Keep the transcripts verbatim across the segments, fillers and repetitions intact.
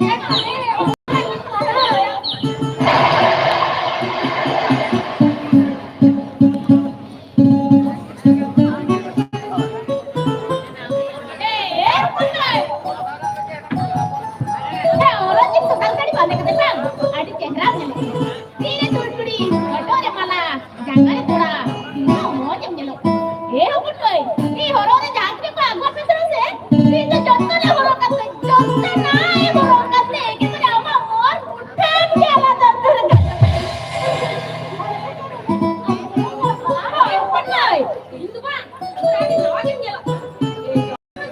ᱦᱮᱸ, ᱚᱨᱚᱜ ᱪᱮᱫ ᱥᱟᱱᱛᱟᱲ ᱥᱟᱹᱲᱤ ᱵᱟᱸᱫᱮ ᱠᱟᱛᱮ ᱵᱟᱝ? ᱟᱹᱰᱤ ᱪᱮᱦᱨᱟ ᱧᱮᱞᱚᱜ ᱠᱟᱱᱟ᱾ ᱛᱤᱨᱮ ᱪᱩᱲᱪᱩᱲᱤ, ᱦᱚᱴᱚᱜ ᱨᱮ ᱢᱟᱞᱟ, ᱡᱟᱸᱜᱟ ᱨᱮ ᱛᱚᱲᱟ, ᱛᱤᱱᱟᱹᱜ ᱢᱚᱡᱽ ᱮᱢ ᱧᱮᱞᱚᱜ ᱠᱟᱱᱟ᱾ ᱮ ᱦᱚᱯᱚᱱ ᱢᱟᱹᱭ, ᱤᱧ ᱦᱚᱨᱚᱜ ᱨᱮ ᱡᱟᱦᱟᱸ ᱛᱤᱱᱟᱹᱜ ᱠᱚ ᱟᱹᱜᱩ ᱟᱯᱮ ᱠᱟᱱᱟ ᱥᱮ, ᱤᱧ ᱫᱚ ᱡᱚᱛᱚ ᱞᱮ ᱦᱚᱨᱚᱜ ᱠᱟᱛᱮ, ᱡᱚᱛᱚ ᱱᱟᱭ ᱦᱚᱨᱚᱜ ᱠᱟᱛᱮ, ᱮᱠᱮᱵᱟᱨᱮ ᱟᱢᱟᱜ ᱢᱚᱱ ᱴᱷᱮᱱ ᱜᱮ ᱟᱞᱟᱫᱟ ᱩᱛᱟᱹᱨ ᱟᱠᱟᱱᱟ᱾ ᱮ ᱦᱚᱯᱚᱱ ᱢᱟᱹᱭ, ᱤᱧ ᱫᱚ ᱵᱟᱝ, ᱟᱹᱰᱤ ᱱᱟᱣᱟ ᱜᱮᱢ ᱧᱮᱞᱚᱜ ᱠᱟᱱᱟ᱾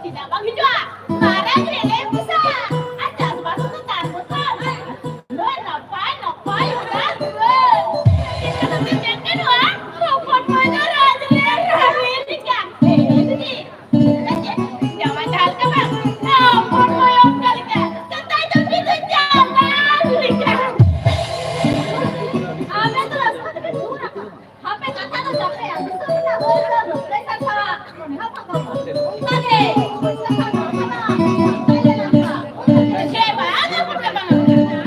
ᱪᱮᱫᱟᱜ ᱵᱟᱝ ᱦᱤᱡᱩᱜᱼᱟ? ᱢᱟᱨᱟᱝ ᱨᱮᱞᱮ ᱯᱚᱭᱥᱟ ᱟᱨ ᱪᱟᱥᱵᱟᱥ ᱫᱚ ᱛᱟᱨ ᱵᱚᱛᱚᱨ᱾ ᱱᱚᱣᱟ ᱱᱟᱯᱟᱭ ᱱᱟᱯᱟᱭ ᱚᱲᱟᱜ ᱫᱩᱣᱟᱹᱨ᱾ ᱪᱮᱫ ᱠᱟᱛᱮ ᱯᱮ ᱢᱮᱱ ᱜᱟᱱᱚᱜᱼᱟ? ᱦᱚᱯᱚᱱ ᱢᱟᱹᱭ ᱫᱚ ᱨᱟᱡᱽ ᱨᱮ ᱨᱟᱱᱤ ᱞᱮᱠᱟ᱾ ᱦᱮᱸ, ᱫᱤᱫᱤ᱾ ᱡᱟᱶᱟᱭ ᱡᱟᱦᱟᱸ ᱞᱮᱠᱟ ᱵᱟᱝ? ᱦᱚᱯᱚᱱ ᱢᱟᱹᱭ ᱚᱱᱠᱟ ᱞᱮᱠᱟ᱾ ᱥᱮᱛᱟᱭ ᱫᱚ ᱢᱤᱫ ᱡᱟᱶᱟᱭ ᱞᱮᱠᱟ᱾ ᱟᱵᱮᱱ ᱫᱚ ᱨᱟᱥᱛᱟ ᱛᱮᱵᱮᱱ ᱫᱩᱲᱩᱵ ᱟᱠᱟᱱᱟ᱾ ᱦᱟᱯᱮ ᱠᱟᱛᱷᱟ ᱫᱚ ᱪᱟᱯᱮᱭᱟ᱾ ᱫᱤᱥᱚᱢ ᱨᱮᱱᱟᱜ ᱦᱚᱲ ᱫᱚ ᱱᱚᱛᱮ ᱥᱟᱠᱷᱟᱣᱟ᱾ ᱦᱟᱯᱮ ᱫᱚ ᱚᱱᱠᱟ ᱜᱮ᱾ ᱯᱚᱭᱥᱟ ᱠᱷᱟᱱ ᱦᱚᱲ ᱠᱟᱱᱟ᱾ ᱥᱟᱱᱛᱟᱲ ᱞᱮ ᱞᱟᱠᱷᱟ᱾ ᱪᱮᱫ ᱵᱟᱝ,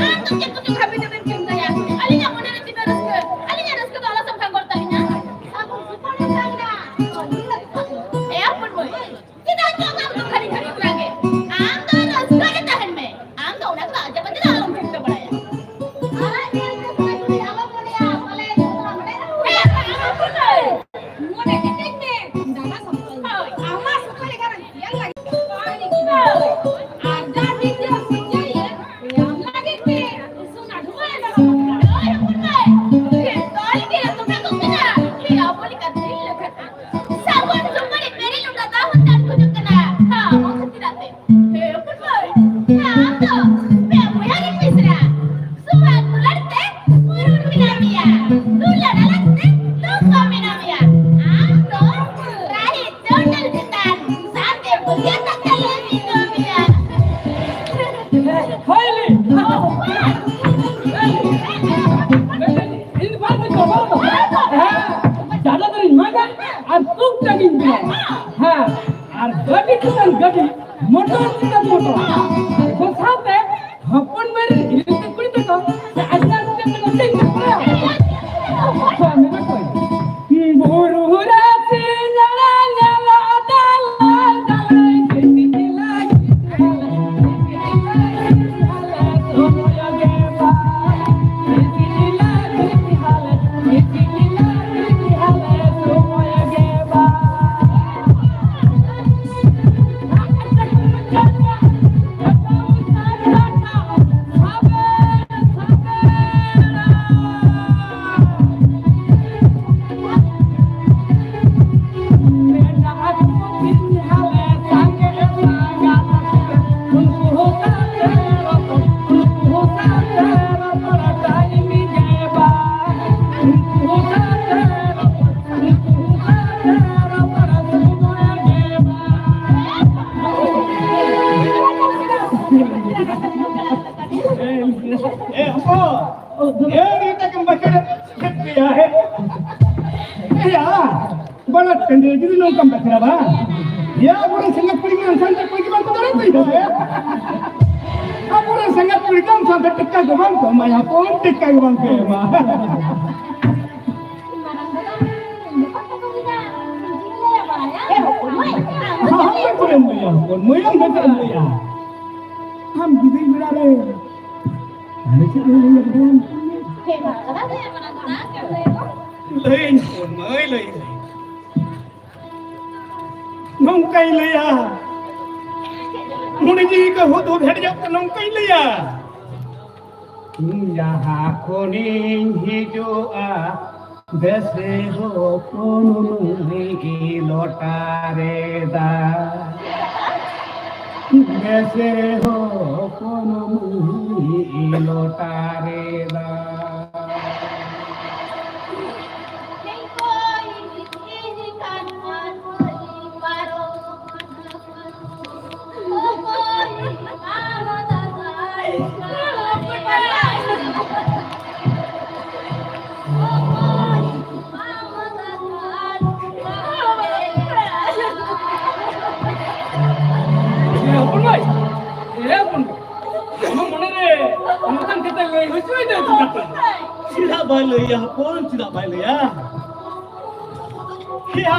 ᱟᱢ ᱫᱚ ᱪᱮᱫ ᱠᱚᱪᱚ ᱦᱟᱹᱵᱤ ᱡᱟᱹᱵᱤᱢ ᱪᱤᱱᱛᱟᱹᱭᱟ? ᱟᱹᱞᱤᱧᱟᱜ ᱢᱚᱱᱮ ᱨᱮ ᱛᱤᱱᱟᱹᱜ ᱨᱟᱹᱥᱠᱟᱹ, ᱟᱹᱞᱤᱧᱟᱜ ᱨᱟᱹᱥᱠᱟᱹ ᱫᱚ ᱟᱞᱚ ᱥᱮᱢ ᱵᱷᱟᱸᱜᱚᱲ ᱛᱟᱹᱞᱤᱧᱟ᱾ ᱥᱟᱹᱜᱩᱱ ᱥᱩᱯᱟᱹᱲᱤ ᱥᱟᱝᱜᱽᱲᱟ᱾ ᱮ ᱦᱚᱯᱚᱱ ᱢᱟᱹᱭ, ᱪᱮᱫᱟᱜ ᱪᱚ ᱟᱢ ᱫᱚ ᱠᱷᱟᱹᱞᱤ ᱠᱷᱟᱹᱞᱤ ᱚᱱᱟ ᱜᱮ? ᱟᱢ ᱫᱚ ᱨᱟᱹᱥᱠᱟᱹ ᱨᱮ ᱛᱟᱦᱮᱱ ᱢᱮ᱾ ᱟᱢ ᱫᱚ ᱚᱱᱟ ᱠᱚᱫᱚ ᱟᱡᱮ ᱵᱟᱡᱮ ᱫᱚ ᱟᱞᱚᱢ ᱪᱤᱱᱛᱟᱹ ᱵᱟᱲᱟᱭᱟ᱾ ᱟᱨᱟᱜ ᱧᱮᱞ ᱛᱮ ᱠᱚᱲᱟ ᱠᱩᱲᱤ ᱟᱞᱚᱢ ᱢᱚᱱᱮᱭᱟ, ᱯᱟᱞᱮ ᱡᱚᱛᱚ ᱦᱚᱲ ᱢᱚᱱᱮ ᱨᱮ ᱦᱮᱸ, ᱦᱮᱸ, ᱦᱮᱸ, ᱦᱮᱸ᱾ ᱢᱚᱱᱮ ᱠᱮᱴᱮᱡ ᱢᱮ, ᱫᱟᱫᱟ ᱥᱟᱯᱲᱟᱣ᱾ ᱦᱳᱭ᱾ ᱟᱢᱟᱜ ᱥᱩᱯᱟᱹᱨᱤ ᱜᱷᱟᱨᱚᱸᱡᱽ ᱧᱮᱞ ᱞᱟᱹᱜᱤᱫ ᱛᱮ ᱠᱚᱲᱟ ᱜᱤᱫᱽᱨᱟᱹ ᱟᱨ ᱡᱟᱦᱟᱸ ᱫᱤᱱ ᱡᱟᱦᱟᱸ ᱥᱤᱨᱡᱟᱹᱱᱤᱭᱟᱹ ᱟᱢ ᱞᱟᱹᱜᱤᱫ ᱛᱮ ᱩᱥᱩᱞ ᱟᱹᱰᱩ ᱮ ᱫᱚᱦᱚ ᱠᱟᱫᱟ᱾ ᱦᱳᱭ, ᱦᱚᱯᱚᱱ ᱢᱟᱹᱭ᱾ ᱡᱚᱛᱚ ᱜᱮ ᱫᱚᱢᱮ ᱠᱚ ᱢᱮᱱᱟ, ᱴᱷᱤᱠ ᱟᱵᱚ ᱞᱮᱠᱟ ᱛᱤᱨᱞᱟᱹ ᱠᱷᱟᱴᱟᱜ᱾ ᱥᱟᱹᱜᱩᱱ ᱥᱩᱯᱟᱹᱨᱤ ᱵᱮᱨᱮᱞ ᱚᱱᱟ ᱫᱟᱜ ᱦᱚᱸ ᱛᱟᱨ ᱠᱚ ᱡᱩᱛ ᱠᱟᱱᱟ᱾ ᱦᱮᱸ, ᱟᱢ ᱦᱚᱸ ᱠᱷᱟᱹᱛᱤᱨᱟᱜ ᱛᱮ᱾ ᱦᱮ ᱦᱚᱯᱚᱱ ᱢᱟᱹᱭ, ᱟᱢ ᱫᱚ ᱯᱮ ᱵᱚᱭᱦᱟ ᱨᱮᱱ ᱢᱤᱥᱨᱟ᱾ ᱥᱩᱣᱟᱜ ᱫᱩᱞᱟᱹᱲ ᱛᱮ ᱩᱨᱩᱢ ᱢᱮᱱᱟᱜ ᱢᱮᱭᱟ᱾ ᱫᱩᱞᱟᱹᱲ ᱟᱞᱟᱝ ᱛᱮ ᱫᱩᱠ ᱦᱚᱸ ᱢᱮᱱᱟᱜ ᱢᱮᱭᱟ᱾ ᱟᱢ ᱫᱚ ᱨᱟᱦᱤ ᱪᱟᱹᱣᱰᱟᱹᱞ ᱪᱮᱛᱟᱱ ᱥᱟᱨ ᱛᱮ ᱵᱟᱹᱨᱭᱟᱹᱛ ᱟᱛᱮ ᱞᱮ ᱵᱤᱫᱟᱹᱭ ᱢᱮᱭᱟ᱾ ᱦᱳᱭ ᱞᱤ᱾ ᱤᱧ ᱵᱟᱨ ᱫᱤᱱ ᱫᱚ ᱵᱟᱝ ᱫᱚ᱾ ᱦᱮᱸ, ᱟᱨ ᱜᱟᱹᱰᱤ ᱪᱮᱛᱟᱱ ᱜᱟᱹᱰᱤ, ᱢᱚᱴᱚᱨ ᱪᱮᱛᱟᱱ ᱢᱚᱴᱚᱨ, ᱚᱱᱟ ᱥᱟᱶᱛᱮ ᱦᱚᱯᱚᱱ ᱢᱟᱹᱭ ᱨᱮᱱ ᱦᱤᱨᱤ ᱠᱩᱲᱤ ᱛᱟᱠᱚ ᱥᱮ ᱟᱡᱟᱜ ᱪᱮᱛᱟᱱ ᱛᱮᱠᱚ ᱫᱮᱡ ᱠᱟᱠᱚᱣᱟ᱾ ᱦᱮᱸ, ᱢᱮᱱᱟᱜ ᱠᱚᱣᱟ᱾ ᱵᱩᱨᱩ ᱨᱮ ᱥᱤᱧ ᱧᱮᱞᱚᱜ ᱫᱟᱞᱟᱭ ᱫᱟᱞᱟᱭ, ᱥᱤᱧ ᱧᱮᱞᱚᱜ ᱮ ᱦᱚᱯᱚᱱ, ᱮ ᱱᱤᱛᱟᱹᱜ ᱮᱢ ᱵᱟᱠᱷᱮᱲ ᱠᱮᱫ ᱯᱮᱭᱟ, ᱦᱮ? ᱮ ᱭᱟ, ᱵᱟᱞᱟ ᱴᱟᱺᱰᱤ ᱨᱮ ᱡᱩᱫᱤ ᱱᱚᱝᱠᱟᱢ ᱵᱟᱠᱷᱮᱲᱟ ᱵᱟ, ᱭᱟ ᱟᱵᱚᱨᱮᱱ ᱥᱟᱸᱜᱟᱛ ᱠᱩᱲᱤ ᱢᱟ ᱥᱟᱱᱛᱟᱲ ᱠᱩᱲᱤ ᱜᱮ ᱵᱟᱝ ᱠᱚ ᱫᱟᱲᱮ ᱯᱮᱭᱟ, ᱦᱮ? ᱟᱵᱚᱨᱮᱱ ᱥᱟᱸᱜᱟᱛ ᱠᱩᱲᱤ ᱠᱚ ᱥᱟᱱᱛᱟᱲ ᱴᱮᱠᱟ ᱜᱮ ᱵᱟᱝ ᱠᱚ ᱮᱢᱟ, ᱦᱚᱯᱚᱱ ᱴᱮᱠᱟ ᱜᱮ ᱵᱟᱝ ᱠᱚ ᱮᱢᱟ᱾ ᱢᱟᱨᱟᱝ ᱵᱟᱵᱟ, ᱡᱚᱠᱷᱚᱱ ᱛᱟᱠᱚ ᱢᱮᱱᱟ, ᱤᱧ ᱞᱟᱹᱭ ᱟᱵᱟᱭᱟ᱾ ᱮ, ᱦᱚᱯᱚᱱ ᱢᱟᱹᱭ, ᱟᱢ ᱦᱚᱯᱚᱱ ᱢᱟᱹᱭ ᱮᱢ ᱞᱟᱹᱭᱟ, ᱦᱚᱯᱚᱱ ᱢᱟᱹᱭ ᱟᱢ ᱫᱚ ᱪᱮᱫ ᱮᱢ ᱞᱟᱹᱭᱟ? ᱟᱢ ᱜᱤᱫᱽᱨᱟᱹ ᱵᱮᱲᱟ ᱨᱮ ᱟᱞᱮ ᱪᱮᱫ ᱞᱮ ᱞᱟᱹᱭᱟ ᱵᱟᱰᱟᱭᱟᱢ? ᱦᱮᱸ, ᱢᱟᱨᱟᱝ ᱵᱟᱵᱟ, ᱞᱟᱹᱭ ᱢᱟᱨᱟᱝ ᱵᱟᱵᱟ, ᱞᱟᱹᱭ ᱫᱚ᱾ ᱞᱟᱹᱭᱟᱹᱧ ᱦᱚᱯᱚᱱ ᱢᱟᱹᱭ, ᱞᱟᱹᱭᱟᱹᱧ᱾ ᱱᱚᱝᱠᱟᱧ ᱞᱟᱹᱭᱟ, ᱢᱚᱱᱮ ᱡᱤᱣᱤ ᱠᱚ ᱦᱩᱫ ᱦᱩᱫ ᱦᱮᱰᱮᱡᱚᱜ ᱠᱟᱱᱟ, ᱱᱚᱝᱠᱟᱧ ᱞᱟᱹᱭᱟ᱾ ᱡᱟᱦᱟᱸ ᱠᱷᱚᱱᱤᱧ ᱦᱤᱡᱩᱜᱼᱟ, ᱵᱮᱥᱮ ᱦᱚᱯᱚᱱ ᱢᱟᱹᱭ ᱞᱚᱴᱟ ᱨᱮ ᱫᱟᱜ, ᱵᱮᱥᱮ ᱦᱚᱯᱚᱱ ᱢᱟᱹᱭ ᱞᱚᱴᱟ ᱨᱮ ᱫᱟᱜ᱾ ᱵᱟᱭ ᱞᱟᱹᱭᱟ ᱦᱚᱯᱚᱱ, ᱪᱮᱫᱟᱜ ᱵᱟᱭ ᱞᱟᱹᱭᱟ? ᱭᱟ,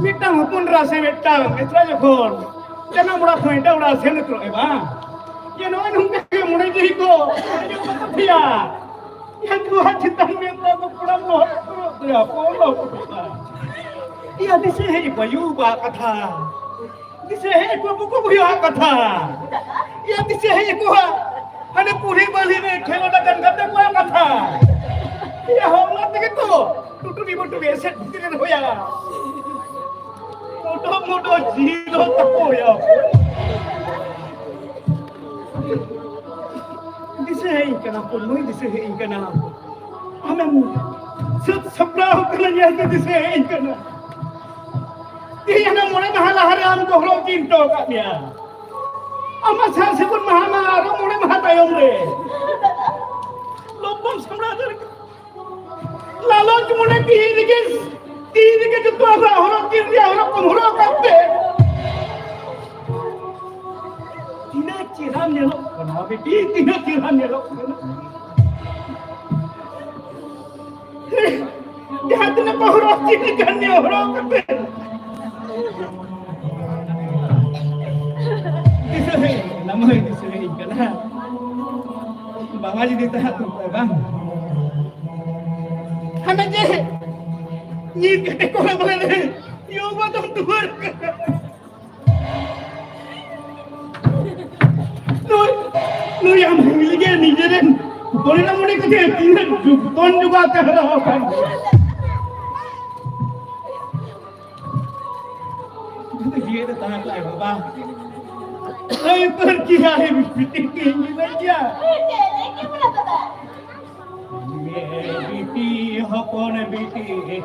ᱢᱤᱫᱴᱟᱝ ᱦᱚᱯᱚᱱ ᱮᱨᱟ ᱥᱮ ᱢᱤᱫᱴᱟᱝ ᱢᱤᱥᱨᱟ ᱡᱚᱠᱷᱚᱱ ᱡᱟᱱᱟᱢ ᱚᱲᱟᱜ ᱠᱷᱚᱱ ᱮᱴᱟᱜ ᱚᱲᱟᱜ ᱥᱮᱱ ᱩᱛᱟᱹᱨᱚᱜ ᱟᱭ ᱵᱟᱝ? ᱡᱮ ᱱᱚᱜᱼᱚᱭ ᱱᱚᱝᱠᱟ ᱜᱮ ᱢᱚᱱᱮ ᱡᱤᱣᱤ ᱠᱚ ᱤᱭᱟᱹ ᱠᱚ ᱛᱟᱯᱮᱭᱟ᱾ ᱭᱟ, ᱱᱚᱣᱟ ᱪᱮᱛᱟᱱ ᱢᱮᱫ ᱫᱚ ᱟᱫᱚ ᱠᱚᱲᱟ ᱠᱚ ᱦᱚᱯᱚᱱᱚᱜ ᱛᱟᱭᱟ, ᱦᱚᱯᱚᱱ ᱫᱚ ᱦᱚᱯᱚᱱᱚᱜ ᱛᱟᱭᱟ᱾ ᱭᱟ, ᱫᱤᱥᱟᱹ ᱦᱮᱡ ᱟᱠᱚ ᱟᱭᱩ ᱵᱟᱵᱟ ᱠᱟᱛᱷᱟ᱾ ᱫᱤᱥᱟᱹ ᱦᱮᱡ ᱟᱠᱚ ᱵᱩᱠᱩ ᱵᱷᱩᱭᱟᱹᱣᱟᱜ ᱠᱟᱛᱷᱟ᱾ ᱭᱟ, ᱫᱤᱥᱟᱹ ᱦᱮᱡ ᱟᱠᱚᱣᱟ ᱦᱟᱱᱮ ᱠᱩᱞᱦᱤ ᱵᱟᱹᱞᱤ ᱨᱮ ᱠᱷᱮᱞᱳᱰ ᱟᱠᱟᱱ ᱜᱟᱛᱮ ᱠᱚᱣᱟᱜ ᱠᱟᱛᱷᱟ᱾ ᱭᱟ, ᱦᱚᱸ, ᱚᱱᱟ ᱛᱮᱜᱮ ᱛᱚ ᱴᱩᱴᱩᱨᱤ ᱢᱩᱴᱩᱨᱤ ᱮᱥᱮᱫ ᱵᱷᱤᱛᱤᱨ ᱨᱮ ᱫᱚᱦᱚᱭᱟ᱾ ᱢᱚᱴᱚ ᱢᱚᱴᱚ ᱡᱤᱞ ᱫᱚ ᱛᱟᱠᱚᱭᱟ᱾ ᱫᱤᱥᱟᱹ ᱦᱮᱡ ᱟᱹᱧ ᱠᱟᱱᱟ ᱠᱚ, ᱱᱩᱭ ᱫᱤᱥᱟᱹ ᱦᱮᱡ ᱟᱹᱧ ᱠᱟᱱᱟ᱾ ᱟᱢᱮᱢ ᱥᱟᱹᱛ ᱥᱟᱯᱲᱟᱣ ᱠᱟᱱᱟ, ᱧᱮᱞ ᱛᱮ ᱫᱤᱥᱟᱹ ᱦᱮᱡ ᱟᱹᱧ ᱠᱟᱱᱟ᱾ ᱛᱮᱦᱮᱧ ᱦᱟᱱᱟ ᱢᱚᱬᱮ ᱢᱟᱦᱟ ᱞᱟᱦᱟᱨᱮ ᱟᱢ ᱫᱚ ᱦᱚᱨᱚᱜ ᱪᱤᱱ ᱦᱚᱴᱚ ᱟᱠᱟᱫ ᱢᱮᱭᱟ᱾ ᱟᱢᱟᱜ ᱥᱟᱨ ᱥᱟᱹᱜᱩᱱ ᱢᱟᱦᱟ ᱢᱟ ᱟᱨᱚ ᱢᱚᱬᱮ ᱢᱟᱦᱟ ᱛᱟᱭᱚᱢ ᱨᱮ᱾ ᱞᱚᱵᱚᱢ ᱥᱟᱢᱲᱟᱣ ᱫᱟᱲᱮ ᱠᱟᱜ᱾ ᱞᱟᱞᱚᱪ ᱢᱚᱱᱮ ᱛᱤ ᱨᱮᱜᱮ, ᱛᱤ ᱨᱮᱜᱮ ᱡᱚᱛᱚ ᱟᱵᱚᱣᱟᱜ ᱦᱚᱨᱚᱜ ᱪᱤᱱ ᱨᱮᱭᱟᱜ ᱦᱚᱨᱚᱜ ᱠᱚᱢ ᱦᱚᱨᱚᱜ ᱟᱠᱟᱫ ᱛᱮ᱾ ᱛᱤᱱᱟᱹᱜ ᱪᱮᱦᱨᱟ ᱧᱮᱞᱚᱜ ᱠᱟᱱᱟ ᱵᱤᱴᱤ, ᱛᱤᱱᱟᱹᱜ ᱪᱮᱦᱨᱟ ᱧᱮᱞᱚᱜ ᱠᱟᱱᱟ᱾ ᱡᱟᱦᱟᱸ ᱛᱤᱱᱟᱹᱜ ᱠᱚ ᱦᱚᱨᱚᱜ ᱪᱤᱱ ᱠᱟᱱ ᱜᱮᱭᱟ, ᱦᱚᱨᱚᱜ ᱠᱟᱛᱮ᱾ ᱫᱤᱥᱟᱹ ᱦᱮᱡ ᱠᱟᱱᱟ, ᱢᱟᱹᱭ, ᱫᱤᱥᱟᱹ ᱦᱮᱡ ᱠᱟᱱᱟ᱾ ᱵᱟᱵᱟ ᱡᱩᱫᱤ ᱛᱟᱦᱮᱸ ᱠᱚᱜ ᱠᱚᱜᱼᱟ ᱵᱟᱝ? ᱦᱟᱱᱮ ᱡᱮ ᱧᱤᱨ ᱠᱟᱛᱮ ᱠᱚᱲᱟ ᱵᱚᱞᱮ ᱨᱮ, ᱭᱳ ᱵᱟᱵᱟ ᱫᱚᱢ ᱫᱩᱣᱟᱹᱨ ᱠᱟᱱᱟ᱾ ᱱᱩᱭ, ᱱᱩᱭ ᱟᱢ ᱦᱤᱞᱤ ᱜᱮ ᱱᱤᱡᱮᱨᱮᱱ ᱦᱚᱯᱚᱱ ᱮᱨᱟ ᱢᱚᱱᱮ ᱠᱟᱛᱮ ᱛᱤᱱᱟᱹᱜ ᱡᱚᱛᱚᱱ ᱡᱚᱜᱟᱣ ᱛᱮ ᱦᱟᱨᱟ ᱟᱠᱟᱱ᱾ ᱡᱤᱣᱮᱫ ᱮ ᱛᱟᱦᱮᱸ ᱠᱚᱜᱼᱟᱭ ᱵᱟᱵᱟ᱾ ᱟᱭ ᱩᱛᱟᱹᱨ ᱠᱮᱭᱟᱭ, ᱵᱤᱴᱤ ᱠᱤᱱ ᱧᱤᱫᱟᱹ ᱠᱮᱭᱟ᱾ ᱵᱤᱴᱤ ᱦᱚᱯᱚᱱ ᱵᱤᱴᱤ,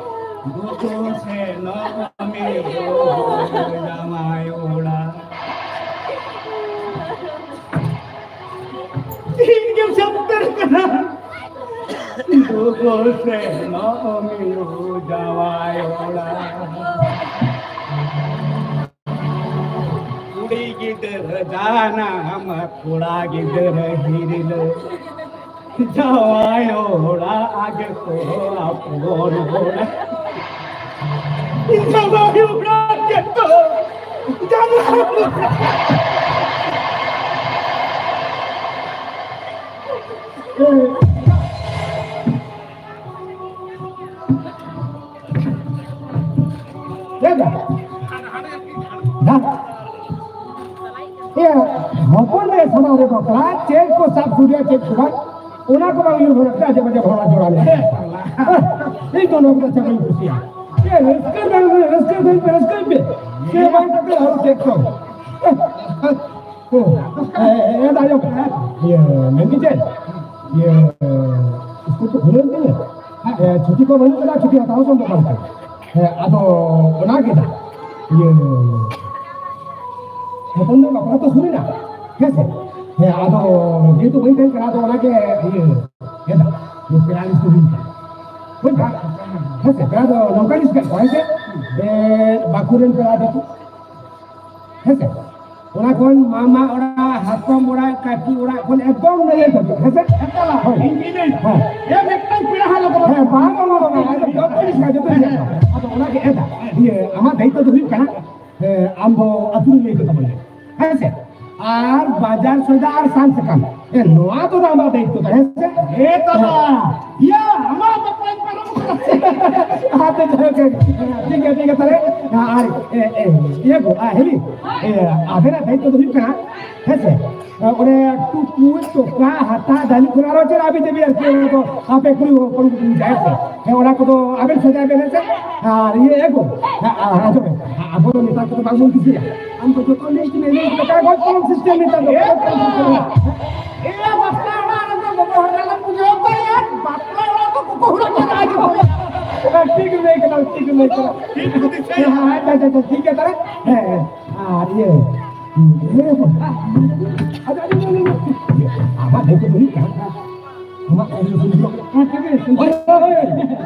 ᱫᱩᱠᱩ ᱥᱮᱱᱚᱜ ᱢᱮ ᱡᱟᱶᱟᱭ ᱚᱲᱟᱜ᱾ ᱛᱤᱦᱤᱧ ᱜᱮᱢ ᱥᱟᱵ ᱩᱛᱟᱹᱨ ᱠᱟᱱᱟ᱾ ᱫᱩᱠᱩ ᱥᱮᱱᱚᱜ ᱢᱮ ᱡᱟᱶᱟᱭ ᱚᱲᱟᱜ᱾ ᱠᱩᱲᱤ ᱜᱤᱫᱽᱨᱟᱹ ᱡᱟᱱᱟᱢ, ᱠᱚᱲᱟ ᱜᱤᱫᱽᱨᱟᱹ ᱦᱤᱨᱞᱟᱹ᱾ ᱡᱟᱶᱟᱭ ᱚᱲᱟᱜ ᱜᱮᱛᱚ ᱟᱯᱚᱱ ᱚᱲᱟᱜ᱾ ᱡᱟᱶᱟᱭ ᱚᱲᱟᱜ ᱜᱮᱛᱚ ᱡᱟᱶᱟᱭ ᱚᱲᱟᱜ᱾ ᱪᱮᱫ ᱫᱟ? ᱫᱟ? ᱮ, ᱦᱚᱯᱚᱱ ᱮ ᱥᱟᱢᱟᱝ ᱨᱮ ᱵᱟᱯᱞᱟ, ᱪᱮᱫ ᱠᱚ ᱥᱟᱵ ᱥᱩᱨᱩᱭᱟ, ᱪᱮᱫ ᱠᱚ ᱵᱟᱝ, ᱚᱱᱟ ᱠᱚ ᱵᱟᱝ ᱩᱭᱦᱟᱹᱨ ᱵᱷᱟᱵᱽᱱᱟ ᱠᱟᱛᱮ ᱟᱡᱮ ᱵᱟᱡᱮ ᱵᱷᱟᱵᱽᱱᱟ ᱡᱚᱲᱟᱣ ᱞᱮᱱᱟ᱾ ᱤᱧ ᱫᱚ ᱱᱚᱣᱟ ᱠᱚᱫᱚ ᱪᱮᱫ ᱵᱟᱹᱧ ᱠᱩᱥᱤᱭᱟᱜᱼᱟ᱾ ᱮ, ᱨᱟᱹᱥᱠᱟᱹ ᱵᱮᱱ, ᱨᱟᱹᱥᱠᱟᱹ ᱵᱮᱱ, ᱨᱟᱹᱥᱠᱟᱹᱭ ᱯᱮ᱾ ᱪᱮᱫ ᱵᱟᱝ ᱠᱟᱛᱮ ᱟᱨᱚ ᱪᱮᱫ ᱠᱚ? ᱮ, ᱮ, ᱮ, ᱫᱟᱭᱚ, ᱤᱭᱟᱹ, ᱢᱮᱱᱫᱟᱹᱧ ᱪᱮᱫ? ᱤᱭᱟᱹ, ᱤᱥᱠᱩᱞ ᱠᱚ ᱠᱷᱩᱞᱟᱹᱣ ᱮᱱ ᱛᱤᱧᱟ? ᱮ, ᱪᱷᱩᱴᱤ ᱠᱚ ᱵᱟᱹᱱᱩᱜ ᱠᱟᱫᱟ, ᱪᱷᱩᱴᱤ ᱦᱟᱛᱟᱣ ᱦᱚᱸ ᱥᱚᱢᱵᱷᱚᱵ ᱵᱟᱝ ᱠᱟᱱᱟ᱾ ᱦᱮᱸ, ᱟᱫᱚ ᱚᱱᱟᱜᱮ ᱫᱟ, ᱤᱭᱟᱹ, ᱦᱚᱯᱚᱱ ᱫᱚ ᱵᱟᱯᱞᱟ ᱛᱚ ᱦᱩᱭᱱᱟ, ᱦᱮᱸ ᱥᱮ? ᱦᱮᱸ, ᱟᱫᱚ ᱡᱮᱦᱮᱛᱩ ᱵᱟᱹᱧ ᱛᱟᱦᱮᱱ ᱠᱟᱱᱟ, ᱟᱫᱚ ᱚᱱᱟᱜᱮ, ᱤᱭᱟᱹ, ᱦᱮᱸ ᱫᱟ, ᱤᱭᱟᱹ, ᱯᱮᱲᱟ ᱞᱤᱧ ᱠᱩᱞᱤ ᱠᱟᱱᱟ᱾ ᱵᱩᱡᱽ ᱫᱟ? ᱦᱮᱸ ᱥᱮ, ᱯᱮᱲᱟ ᱫᱚ ᱱᱚᱝᱠᱟ ᱞᱤᱧ ᱠᱚᱣᱟ, ᱦᱮᱸ ᱥᱮ? ᱮ, ᱵᱟᱸᱠᱩᱲ ᱨᱮᱱ ᱯᱮᱲᱟ ᱫᱚ ᱦᱮᱸ ᱥᱮ? ᱚᱱᱟ ᱠᱷᱚᱱ ᱢᱟᱢᱟ ᱚᱲᱟᱜ, ᱦᱟᱛᱚᱢ ᱚᱲᱟᱜ, ᱠᱟᱹᱠᱤ ᱚᱲᱟᱜ ᱠᱷᱚᱱ ᱮᱠᱫᱚᱢ ᱱᱟᱹᱭᱦᱟᱹᱨ ᱫᱷᱟᱹᱵᱤᱡ, ᱦᱮᱸ ᱥᱮ? ᱦᱮᱸ᱾ ᱮ, ᱢᱤᱫᱴᱟᱝ ᱯᱮᱲᱟ ᱦᱟᱸᱜ ᱞᱚᱜᱚᱱ᱾ ᱦᱮᱸ, ᱵᱟᱝ, ᱵᱟᱝ, ᱵᱟᱝ, ᱵᱟᱝ, ᱮᱠᱫᱚᱢ ᱡᱚᱛᱚ ᱡᱤᱱᱤᱥ ᱜᱮ, ᱡᱚᱛᱚ ᱡᱤᱱᱤᱥ ᱜᱮ᱾ ᱟᱫᱚ ᱚᱱᱟ ᱜᱮ ᱮᱫᱟ᱾ ᱤᱭᱟᱹ, ᱟᱢᱟᱜ ᱫᱟᱭᱤᱛᱛᱚ ᱫᱚ ᱦᱩᱭᱩᱜ ᱠᱟᱱᱟ, ᱮ, ᱟᱢ ᱫᱚ ᱟᱹᱛᱩ ᱨᱮ ᱞᱟᱹᱭ ᱠᱚ ᱛᱟᱵᱚᱱ ᱢᱮ, ᱦᱮᱸ ᱥᱮ? ᱟᱨ ᱵᱟᱡᱟᱨ ᱥᱚᱭᱫᱟ ᱟᱨ ᱥᱟᱱ ᱥᱟᱠᱟᱢ, ᱮ, ᱱᱚᱣᱟ ᱫᱚ ᱟᱢᱟᱜ ᱫᱟᱭᱤᱛᱛᱚ ᱠᱟᱱᱟ, ᱦᱮᱸ ᱥᱮ? ᱦᱮᱸ ᱫᱟᱫᱟ, ᱤᱭᱟᱹ, ᱟᱢᱟᱜ ᱵᱟᱯᱞᱟᱧ ᱯᱟᱨᱚᱢ ᱠᱟᱫᱟ᱾ ᱟᱪᱪᱷᱟ, ᱴᱷᱤᱠ ᱜᱮᱭᱟ, ᱴᱷᱤᱠ ᱜᱮᱭᱟ, ᱴᱷᱤᱠ ᱜᱮᱭᱟ, ᱛᱟᱦᱞᱮ, ᱟᱨ, ᱮ, ᱮ, ᱤᱭᱟᱹ ᱠᱚ, ᱟ, ᱦᱤᱞᱤ, ᱮ, ᱟᱵᱮᱱᱟᱜ ᱫᱟᱭᱤᱛᱛᱚ ᱫᱚ ᱦᱩᱭᱩᱜ ᱠᱟᱱᱟ, ᱦᱮᱸ ᱥᱮ? ᱚᱱᱮ ᱴᱩᱠᱩᱡ, ᱪᱚᱯᱟ, ᱦᱟᱴᱟᱜ, ᱰᱟᱹᱞᱤᱡ ᱠᱷᱚᱱ ᱟᱨᱚ ᱪᱮᱫ ᱟᱹᱵᱤ ᱡᱟᱹᱵᱤ ᱟᱨᱠᱤ, ᱚᱱᱟ ᱫᱚ ᱟᱯᱮ ᱠᱩᱲᱤ ᱦᱚᱯᱚᱱ ᱠᱚ ᱵᱩᱡᱟ, ᱦᱮᱸ ᱥᱮ? ᱦᱮᱸ, ᱚᱱᱟ ᱠᱚᱫᱚ ᱟᱵᱮᱱ ᱥᱚᱡᱟᱭ ᱵᱮᱱ, ᱦᱮᱸ ᱥᱮ? ᱟᱨ ᱤᱭᱟᱹ, ᱮ ᱜᱚ, ᱟ-, ᱟ-, ᱟᱸᱡᱚᱢ ᱢᱮ, ᱟ-, ᱟᱵᱚ ᱫᱚ ᱱᱮᱛᱟᱨ ᱠᱚᱫᱚ ᱵᱟᱝᱵᱚᱱ ᱠᱩᱥᱤᱭᱟᱜᱼᱟ᱾ ᱟᱢ ᱫᱚ ᱡᱚᱛᱚ ᱞᱟᱹᱭ ᱠᱤᱱᱟᱹ, ᱞᱟᱹᱭ ᱠᱤᱱᱟᱹ, ᱠᱟ ᱜᱚᱡ ᱠᱚᱞᱚᱢ system ᱱᱮᱛᱟᱨ ᱫᱚ, ᱜᱚᱡ ᱠᱚᱞᱚᱢ system᱾ ᱮᱭᱟ, ᱵᱟᱯᱞᱟ ᱚᱲᱟᱜ ᱨᱮᱫᱚ ᱜᱚᱜᱚ ᱦᱚᱲ ᱫᱚᱞᱮ ᱵᱩᱡᱷᱟᱹᱣ ᱠᱚᱣᱟ, ᱵᱟᱯᱞᱟ ᱚᱲᱟᱜ ᱫᱚ ᱜᱚᱜᱚ ᱦᱚᱲ ᱫᱚ ᱵᱟᱭ ᱵᱩᱡᱷᱟᱹᱣᱟ᱾ ᱦᱮᱸ, ᱴᱷᱤᱠ ᱮᱢ ᱞᱟᱹᱭ ᱠᱮᱫᱟ, ᱴᱷᱤᱠ ᱮᱢ ᱞᱟᱹᱭ ᱠᱮᱫᱟ᱾ ᱦᱮᱸ, ᱦᱮᱸ, ᱟᱪᱪᱷᱟ, ᱟᱪᱪᱷᱟ, ᱴᱷᱤᱠ ᱜᱮᱭᱟ ᱛᱟᱦᱞᱮ᱾ ᱦᱮᱸ, ᱦᱮᱸ᱾ ᱟᱨ ᱤᱭᱟᱹ, ᱦᱮᱸ, ᱟᱫᱚ, ᱟᱫᱚ, ᱟᱫᱚ, ᱟᱫᱚ, ᱟᱢᱟᱜ ᱫᱟᱭᱤᱛᱛᱚ ᱫᱚ ᱦᱩᱭᱩᱜ ᱠᱟᱱᱟ, ᱟᱢᱟᱜ ᱠᱟᱹᱢᱤ ᱫᱚ ᱦᱩᱭᱩᱜ ᱠᱟᱱᱟ᱾ ᱦᱮᱸ, ᱴᱷᱤᱠ ᱜᱮ᱾ ᱦᱳᱭ, ᱦᱳᱭ, ᱦᱳᱭ,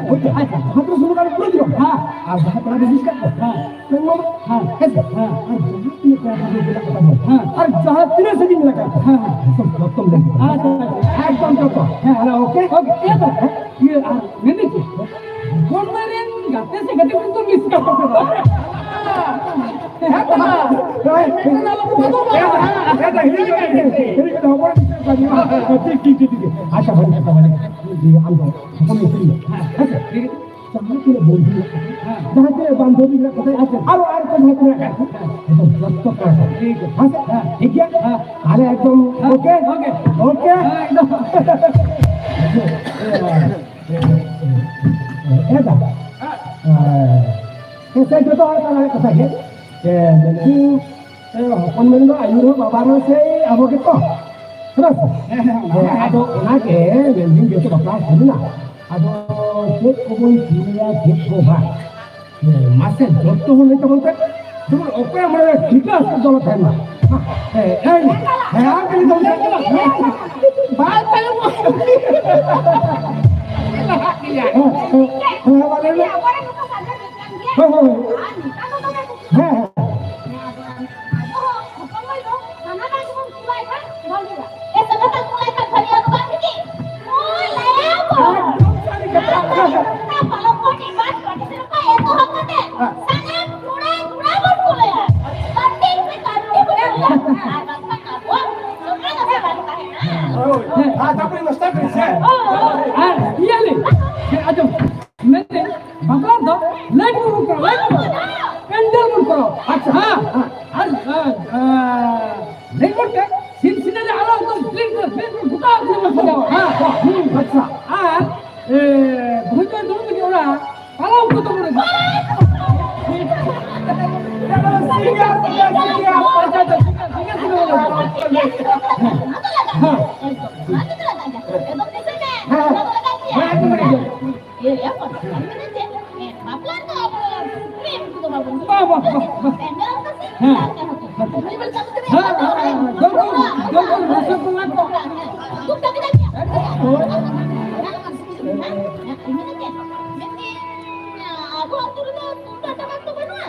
ᱦᱳᱭ᱾ ᱟᱪᱪᱷᱟ, ᱡᱟᱦᱟᱸ ᱛᱤᱱᱟᱹᱜ ᱥᱩᱱᱩᱢ ᱫᱟᱨᱮ ᱯᱩᱨᱟᱹ ᱡᱩᱞᱩᱜ᱾ ᱦᱮᱸ᱾ ᱟᱨ ᱡᱟᱦᱟᱸ ᱠᱚᱲᱟ ᱵᱤᱥᱤᱥ ᱠᱟᱜ ᱠᱚ, ᱦᱮᱸ᱾ ᱦᱮᱸ, ᱦᱮᱸ᱾ ᱟᱨ ᱡᱟᱦᱟᱸ ᱛᱤᱱᱟᱹᱜ ᱯᱮᱲᱟ ᱯᱟᱹᱲᱦᱟᱹ ᱢᱮᱱᱟᱜ ᱠᱚ ᱛᱟᱵᱚᱱ, ᱦᱮᱸ᱾ ᱟᱨ ᱡᱟᱦᱟᱸ ᱛᱤᱱᱟᱹᱜ ᱥᱟᱺᱜᱤᱧ ᱢᱮᱱᱟᱜ ᱠᱟᱜ ᱠᱚ, ᱦᱮᱸ, ᱦᱮᱸ᱾ ᱡᱚᱛᱚᱢ ᱞᱟᱹᱭ ᱠᱚᱣᱟ᱾ ᱟᱪᱪᱷᱟ, ᱟᱪᱪᱷᱟ᱾ ᱮᱠᱫᱚᱢ ᱦᱮᱸ, ᱦᱮᱞᱳ, ᱳᱠᱮ? ᱳᱠᱮ, ᱤᱭᱟᱹ ᱛᱚ, ᱤᱭᱟᱹ, ᱟᱨ ᱢᱮᱱᱫᱟᱹᱧ ᱪᱮᱫ? ᱦᱚᱲᱢᱚ ᱨᱮᱱ ᱜᱟᱛᱮ ᱥᱮ ᱜᱟᱛᱮ ᱠᱚ ᱢᱤᱥ ᱠᱟᱞ ᱠᱚ ᱫᱚ᱾ ᱦᱮᱸ ᱛᱚ᱾ ᱦᱮᱸ ᱛᱚ, ᱦᱤᱲᱤᱧ ᱠᱮᱫᱟ, ᱦᱤᱲᱤᱧ ᱠᱮᱫᱟ, ᱦᱚᱯᱚᱱ ᱢᱤᱥ ᱠᱟᱞ ᱠᱚ ᱫᱚ᱾ ᱴᱷᱤᱠ, ᱴᱷᱤᱠ, ᱴᱷᱤᱠ, ᱴᱷᱤᱠ᱾ ᱟᱪᱪᱷᱟ, ᱵᱷᱟᱹᱜᱤ ᱠᱟᱛᱷᱟ, ᱵᱷᱟᱹᱜᱤ ᱠᱟᱛᱷᱟ᱾ ᱡᱮ ᱟᱢ ᱫᱚ ᱦᱚᱯᱚᱱ ᱢᱤᱥ ᱠᱟᱞ ᱠᱚ ᱫᱚ᱾ ᱦᱮᱸ ᱥᱮ? ᱡᱟᱦᱟᱸ ᱛᱤᱱᱟᱹᱜ ᱵᱚᱱᱫᱷᱩ ᱢᱮᱱᱟᱜ ᱠᱚᱣᱟ, ᱦᱮᱸ᱾ ᱡᱟᱦᱟᱸ ᱛᱤᱱᱟᱹᱜ ᱵᱟᱱᱫᱷᱚᱵᱤ ᱢᱮᱱᱟᱜ ᱠᱚᱣᱟ, ᱟᱨ ᱟᱨᱚ ᱟᱨ ᱠᱚ ᱡᱟᱦᱟᱸ ᱛᱤᱱᱟᱹᱜ ᱢᱮᱱᱟᱜ ᱠᱚᱣᱟ, ᱦᱮᱸ᱾ ᱮᱠᱫᱚᱢ ᱡᱚᱛᱚ ᱠᱚᱲᱟ ᱠᱚ᱾ ᱴᱷᱤᱠ ᱟᱪᱷᱮ? ᱦᱮᱸ, ᱴᱷᱤᱠ ᱜᱮᱭᱟ? ᱦᱮᱸ᱾ ᱛᱟᱦᱞᱮ ᱮᱠᱫᱚᱢ ᱦᱮᱸ, ᱳᱠᱮ? ᱳᱠᱮ? ᱦᱮᱸ, ᱮᱠᱫᱚᱢ᱾ ᱦᱮᱸ, ᱫᱟ᱾ ᱦᱮᱸ, ᱥᱮ ᱡᱚᱛᱚ ᱦᱚᱲ ᱛᱟᱞᱟᱨᱮ ᱠᱟᱛᱷᱟ ᱜᱮ᱾ ᱦᱮᱸ, ᱢᱮᱱᱫᱟᱹᱧ, ᱦᱮᱸ, ᱦᱚᱯᱚᱱ ᱢᱮᱱ ᱫᱚ ᱟᱭᱩ ᱨᱮᱦᱚᱸ ᱵᱟᱵᱟ ᱨᱮᱦᱚᱸ ᱥᱮᱭ ᱟᱵᱚ ᱜᱮᱛᱚ᱾ ᱦᱮᱸ ᱥᱮ? ᱦᱮᱸ, ᱦᱮᱸ, ᱚᱱᱟ ᱦᱮᱸ, ᱢᱟ ᱟᱫᱚ ᱚᱱᱟᱜᱮ ᱢᱮᱱᱫᱟᱹᱧ ᱡᱮᱦᱮᱛᱩ ᱵᱟᱯᱞᱟ ᱦᱩᱭᱱᱟ, ᱟᱫᱚ ᱪᱮᱫ ᱠᱚᱵᱚᱱ ᱪᱤᱠᱟᱹᱭᱟ, ᱪᱮᱫ ᱠᱚ ᱵᱟᱝ? ᱦᱮᱸ, ᱢᱟᱥᱮ ᱡᱚᱛᱚ ᱦᱚᱲ ᱞᱟᱹᱭ ᱛᱟᱵᱚᱱ ᱯᱮ, ᱡᱮᱢᱚᱱ ᱚᱠᱚᱭᱟᱜ ᱢᱚᱱᱮ ᱨᱮ ᱴᱷᱤᱠᱟᱹ ᱟᱥᱟ ᱫᱚ ᱟᱞᱚ ᱛᱟᱦᱮᱱ ᱢᱟ᱾ ᱦᱮᱸ, ᱦᱮᱸ, ᱦᱮᱸ, ᱟᱨ ᱠᱟᱹᱴᱤᱡ ᱫᱚ ᱵᱟᱭ ᱛᱟᱭᱚᱢᱚᱜ ᱠᱟᱱᱟ᱾ ᱦᱮᱸ, ᱦᱮᱸ, ᱦᱮᱸ, ᱢᱟ ᱞᱟᱹᱭ ᱢᱮ᱾ ᱦᱳᱭ, ᱦᱳᱭ, ᱦᱳᱭ᱾ ᱦᱮᱸ, ᱦᱮᱸ᱾ ᱮ, ᱥᱟᱱᱟᱢᱟᱜ ᱜᱮᱵᱚᱱ ᱠᱩᱞᱟᱭ ᱠᱷᱟᱱ ᱵᱷᱟᱹᱜᱤᱜᱼᱟ᱾ ᱮ, ᱥᱟᱱᱟᱢᱟᱜ ᱠᱩᱞᱟᱭ ᱠᱷᱟᱱ ᱵᱷᱟᱹᱜᱤᱜᱼᱟ, ᱵᱟᱝ ᱴᱷᱤᱠ? ᱦᱳᱭ, ᱞᱟᱹᱭᱟ ᱠᱚ᱾ ᱮᱠᱫᱚᱢ ᱥᱟᱹᱨᱤ ᱠᱟᱛᱷᱟ᱾ ᱚᱱᱟ ᱯᱟᱞᱚᱱ ᱠᱚ ᱴᱷᱤᱠ ᱵᱟᱝ ᱴᱷᱤᱠ ᱥᱮ ᱱᱚᱝᱠᱟ ᱮᱛᱚᱦᱚᱵ ᱠᱟᱛᱮ ᱦᱮᱸ᱾ ᱥᱟᱱᱟᱢ ᱠᱩᱲᱟᱹᱭ ᱠᱩᱲᱟᱹ ᱵᱚᱱ ᱠᱩᱞᱟᱹᱭᱟ᱾ ᱠᱟᱹᱴᱤᱡ ᱯᱮ ᱠᱟᱹᱴᱤᱡ ᱵᱚᱱ ᱠᱩᱞᱟᱹᱭᱟ᱾ ᱟᱨ ᱵᱟᱝᱠᱷᱟᱱ ᱟᱵᱚᱣᱟᱜ ᱥᱚᱢᱟᱡᱽ ᱟᱥᱟ ᱵᱟᱝ ᱛᱟᱦᱮᱱᱟ᱾ ᱦᱳᱭ᱾ ᱦᱮᱸ᱾ ᱟᱨ ᱛᱟᱨᱯᱚᱨᱮ ᱱᱟᱥᱛᱟ ᱠᱚ ᱥᱮ? ᱦᱳᱭ, ᱦᱳᱭ᱾ ᱟᱨ ᱤᱭᱟᱹ ᱞᱤᱧ, ᱟᱸᱡᱚᱢ᱾ ᱢᱮᱱᱫᱟᱹᱧ, ᱵᱟᱯᱞᱟ ᱫᱚ ᱞᱟᱹᱴᱩ ᱵᱚᱱ ᱠᱚᱨᱟᱣᱟ, ᱞᱟᱹᱴᱩ ᱵᱚᱱ ᱠᱚᱨᱟᱣᱟ᱾ ᱯᱮᱱᱰᱮᱞ ᱵᱚᱱ ᱠᱚᱨᱟᱣᱟ᱾ ᱟᱪᱪᱷᱟ, ᱦᱮᱸ, ᱦᱮᱸ᱾ ᱟᱨ, ᱟᱨ, ᱟᱨ, ᱞᱟᱹᱭ ᱵᱚᱱ ᱛᱮ, ᱥᱤᱢ ᱥᱤᱱᱟᱹ ᱨᱮ ᱟᱞᱚ ᱮᱠᱫᱚᱢ ᱯᱞᱮᱱ ᱠᱚᱨᱮ, ᱯᱞᱮᱱ ᱠᱚᱨᱮ ᱜᱚᱴᱟ ᱫᱤᱱ ᱵᱚᱱ ᱥᱟᱡᱟᱣᱟ᱾ ᱦᱮᱸ, ᱦᱮᱸ, ᱟᱪᱪᱷᱟ᱾ ᱟᱨ, ᱮ, ᱵᱟᱹᱦᱩ ᱡᱟᱶᱟᱭ ᱫᱩᱲᱩᱵ ᱞᱟᱹᱜᱤᱫ ᱚᱲᱟᱜ, ᱯᱟᱞᱚᱝ ᱠᱚ ᱛᱟᱵᱚᱱ ᱟᱹᱜᱩ᱾ ᱥᱤᱝᱜᱟᱨ, ᱥᱤᱝᱜᱟᱨ, ᱥᱤᱝᱜᱟᱨ᱾ ᱟᱪᱪᱷᱟ, ᱟᱪᱪᱷᱟ, ᱥᱤᱝᱜᱟᱨ, ᱥᱤᱝᱜᱟᱨ, ᱥᱤᱝᱜᱟᱨ᱾ ᱦᱮᱸ, ᱦᱮᱸ᱾ ᱦᱮᱸ, ᱦᱮᱸ᱾ ᱦᱮᱸ, ᱦᱮᱸ, ᱦᱮᱸ᱾ ᱮ, ᱮ, ᱵᱟᱯᱞᱟ ᱨᱮᱫᱚ ᱟᱵᱚ ᱥᱩᱠᱨᱤ ᱩᱱᱠᱩ ᱫᱚ ᱵᱟᱵᱚᱱ ᱵᱟ, ᱵᱟ, ᱵᱟ, ᱵᱟ᱾ ᱯᱮᱱᱰᱮᱞ ᱫᱚ ᱥᱤᱢ ᱦᱮᱸ᱾ ᱥᱟᱨ ᱛᱮᱦᱚᱸ ᱠᱚ᱾ ᱦᱮᱸ, ᱦᱮᱸ, ᱦᱮᱸ, ᱦᱮᱸ᱾ ᱡᱚᱢ ᱠᱚ, ᱡᱚᱢ ᱠᱚ, ᱨᱚᱥᱚᱜᱚᱞᱞᱟ ᱠᱚ᱾ ᱫᱩᱠ ᱠᱟᱹᱢᱤ ᱫᱚ ᱪᱮᱫ? ᱦᱮᱸ, ᱦᱮᱸ, ᱦᱮᱸ᱾ ᱢᱤᱫᱴᱤᱡ, ᱟᱵᱚ ᱟᱹᱛᱩ ᱨᱮᱫᱚ ᱛᱩᱢᱫᱟᱜ ᱴᱟᱢᱟᱠ ᱫᱚ ᱵᱟᱹᱱᱩᱜᱼᱟ᱾